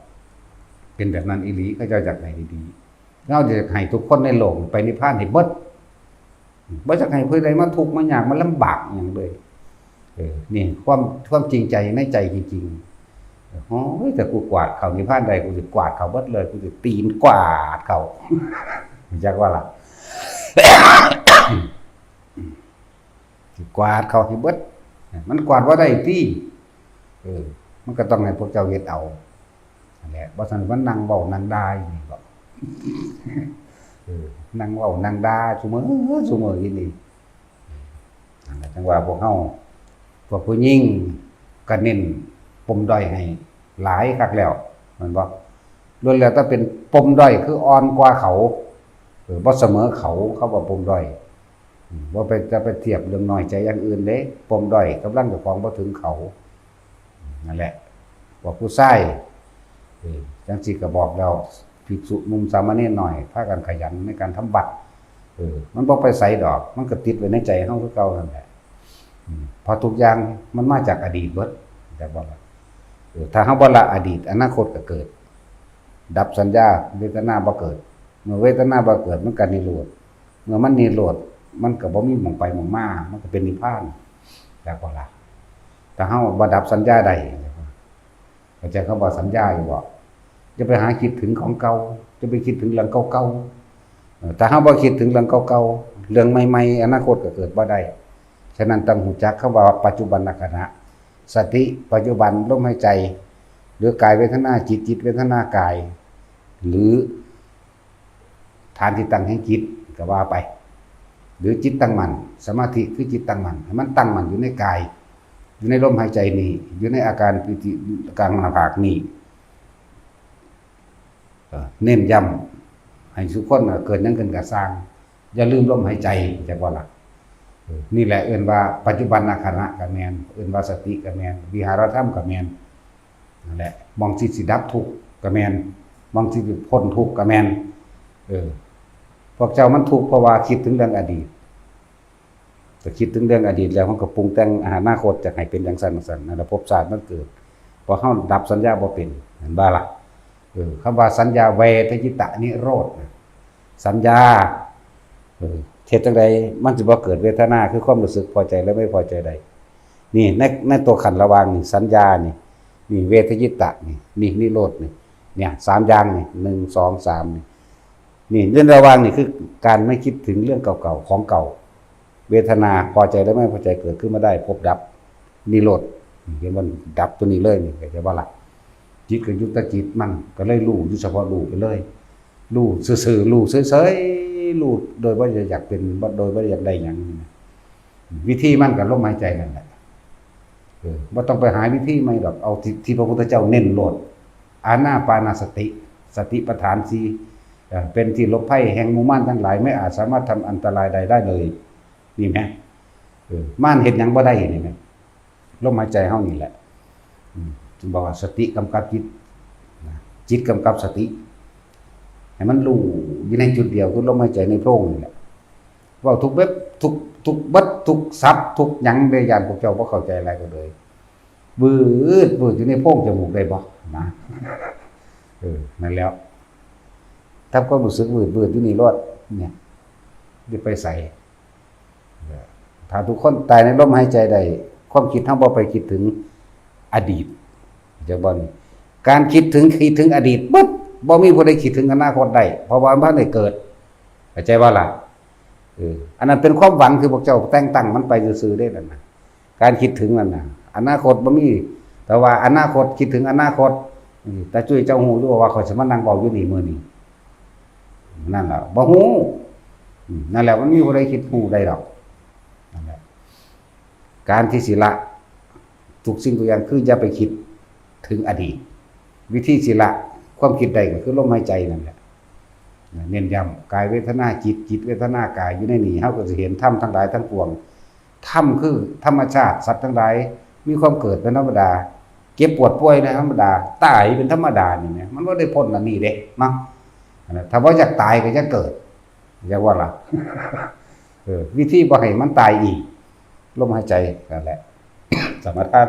เป็นแบบนั้นอีหลี เขาเจ้าอยากให้ดีๆ เฮาอยากให้ทุกคนในโลกไปนิพพานให้เบิด บ่อยากให้ผู้ใดมาทุกข์มายากมาลำบากอิหยังเลย เออ นี่ความ ความจริงใจในใจจริงๆ โอ้ย แต่กูกวาดเข้านิพพานได้ กูสิกวาดเข้าเบิดเลย กูสิตีนกวาดเข้า รู้จักว่าล่ะ สิกวาดเข้าให้เบิด มันกวาดบ่ได้ติ เออ มันก็ต้องให้พวกเจ้าเฮ็ดเอา นั่นแหละ บ่ซั่นมันนั่งเว้านั่งด่าอยู่นี่บ่ เออ นั่งเว้านั่งด่าซุมื้อซุมื้ออยู่นี่ นั่นแหละ จั่งว่าพวกเฮา พวกผู้หญิงก็เน้นปมด้อยให้หลายคักแล้ว แม่นบ่ ล้วนแล้วแต่เป็นปมด้อย คืออ่อนกว่าเขา เออ บ่เสมอเขา เขาว่าปมด้อย อืม บ่ไป จะไปเทียบเรื่องน้อยใจอย่างอื่นเด้ ปมด้อยกำลังเจ้าของบ่ถึงเขา นั่นแหละ พวกผู้ชาย เออ จั่งซี้ก็บอกแล้ว ภิกษุหนุ่มสามเณรน้อย พากันขยันในการทำบัตร เออ มันบ่ไปไสดอก มันก็ติดไว้ในใจเฮาคือเก่านั่นแหละ อืม เพราะทุกอย่างมันมาจากอดีตเบิด แต่บ่ละ เออ ถ้าเฮาบ่ละอดีต อนาคตก็เกิด ดับสัญญา เวทนาบ่เกิด เมื่อเวทนาบ่เกิด มันก็นิโรธ เมื่อมันนิโรธ มันก็บ่มีหม่องไปหม่องมา มันก็เป็นนิพพาน แต่บ่ละ ถ้าเฮาบ่ดับสัญญาได้ เข้าใจคำว่าสัญญาอยู่บ่? อย่าไปหาคิดถึงของเก่า อย่าไปคิดถึงเรื่องเก่าๆ เออ ถ้าเฮาบ่คิดถึงเรื่องเก่าๆ เรื่องใหม่ๆ อนาคตก็เกิดบ่ได้ ฉะนั้นต้องรู้จักคำว่าปัจจุบันขณะ สติปัจจุบัน ลมหายใจ หรือกายเวทนาจิต จิตเวทนากาย หรือ ฐานที่ตั้งแห่งจิตก็ว่าไป หรือจิตตั้งมั่น สมาธิคือจิตตั้งมั่น ให้มันตั้งมั่นอยู่ในกาย อยู่ในลมหายใจนี้ อยู่ในอาการปิติกลางหน้าผากนี้ เอ่อ เน้นย้ำให้ทุกคนน่ะ เกิดหยังขึ้นก็ซ่าง อย่าลืมลมหายใจ เข้าใจบ่ล่ะ? เออ นี่แหละเอิ้นว่าปัจจุบันขณะก็แม่น เอิ้นว่าสติก็แม่น วิหารธรรมก็แม่น นั่นแหละ หม่องที่สิดับทุกข์ก็แม่น หม่องที่สิพ้นทุกข์ก็แม่น เออ พวกเจ้ามันทุกข์เพราะว่าคิดถึงเรื่องอดีต ก็คิดถึงเรื่องอดีตแล้วมันก็ปรุงแต่งอนาคตจะให้เป็นจั่งซั้นจั่งซั้น นั่นแหละภพชาติมันเกิด เพราะเฮาดับสัญญาบ่เป็น เห็นบ่ล่ะ? เออ คำว่าสัญญาเวทยิตะนิโรธนะ สัญญา เออ เฮ็ดจั่งใดมันสิบ่เกิดเวทนา คือความรู้สึกพอใจและไม่พอใจได้ นี่ ใน ในตัวขันธ์ระหว่างนี่ สัญญานี่ นี่เวทยิตะนี่ นี่นิโรธนี่ เนี่ย สามอย่างนี่ หนึ่ง สอง สาม นี่ นี่ ในระหว่างนี่คือการไม่คิดถึงเรื่องเก่าๆ ของเก่า เวทนาพอใจและไม่พอใจเกิดขึ้นมาได้ ภพดับ นิโรธ เห็นมันดับตัวนี้เลยนี่ เข้าใจบ่ล่ะ? จิตก็อยู่แต่จิตมัน ก็เลยรู้อยู่เฉพาะรู้ไปเลย รู้ซื่อๆ รู้เฉยๆ รู้โดยบ่ได้อยากเป็น บ่ โดยบ่ได้อยากได้หยังนี่นะ วิธีมันก็ลมหายใจนั่นแหละ เออ บ่ต้องไปหาวิธีใหม่ดอก เอาที่ ที่พระพุทธเจ้าเน้นโลด อานาปานสติ สติปัฏฐานสี่ เอ่อ เป็นที่หลบภัยแห่งหมู่มารทั้งหลาย ไม่อาจสามารถทำอันตรายใดได้เลย นี่แหม เออ มารเฮ็ดหยังบ่ได้นี่แหม ลมหายใจเฮานี่แหละ อืม จึงบอกว่าสติกำกับจิต นะ จิตกำกับสติ ให้มันรู้อยู่ในจุดเดียว คือลมหายใจในโพรงนี่แหละ เว้าทุกเว็บ ทุก ทุกเบิด ทุกศัพท์ ทุกหยังเด้ ย่านพวกเจ้าบ่เข้าใจหลายก็เลย วืด วืดอยู่ในโพรงจมูกได้บ่ นะ เออ นั่นแหล้ว ทำความรู้สึกวืด วืดอยู่นี่โลด เนี่ย อย่าไปไส ถ้าทุกคนตายในลมหายใจได้ ความคิดเฮาบ่ไปคิดถึงอดีต เข้าใจบ่นี่? การคิดถึง คิดถึงอดีตเบิด บ่มีผู้ใดคิดถึงอนาคตได้ เพราะว่ามันบ่ทันได้เกิด เข้าใจบ่ล่ะ? เออ อันนั้นเป็นความหวังที่พวกเจ้าแต่งตั้งมันไปซื่อๆ เด้นั่นน่ะ การคิดถึงนั่นน่ะ อนาคตบ่มี แต่ว่าอนาคต คิดถึงอนาคต อืม ตาจุ้ยเจ้าฮู้อยู่ว่าข้อยสิมานั่งเว้าอยู่นี่มื้อนี้ นั่นล่ะ บ่ฮู้ อืม นั่นแหละ มันมีผู้ใดคิดฮู้ได้ดอก นั่นแหละ การที่สิละทุกสิ่งทุกอย่างคืออย่าไปคิดถึงอดีต วิธีสิละความคิดได้ก็คือลมหายใจนั่นแหละ เน้นย้ำ กายเวทนาจิต จิตเวทนากาย อยู่ในนี้ เฮาก็สิเห็นธรรมทั้งหลายทั้งปวง ธรรมคือธรรมชาติ สัตว์ทั้งหลายมีความเกิดเป็นธรรมดา เจ็บปวดป่วยนะธรรมดา ตายเป็นธรรมดานี่แหม มันบ่ได้พ้นอันนี้เด้เนาะ อันนั้น ถ้าบ่อยากตายก็อย่าเกิด อยากว่าล่ะ เออ วิธีบ่ให้มันตายอีก ลมหายใจนั่นแหละ สมาทาน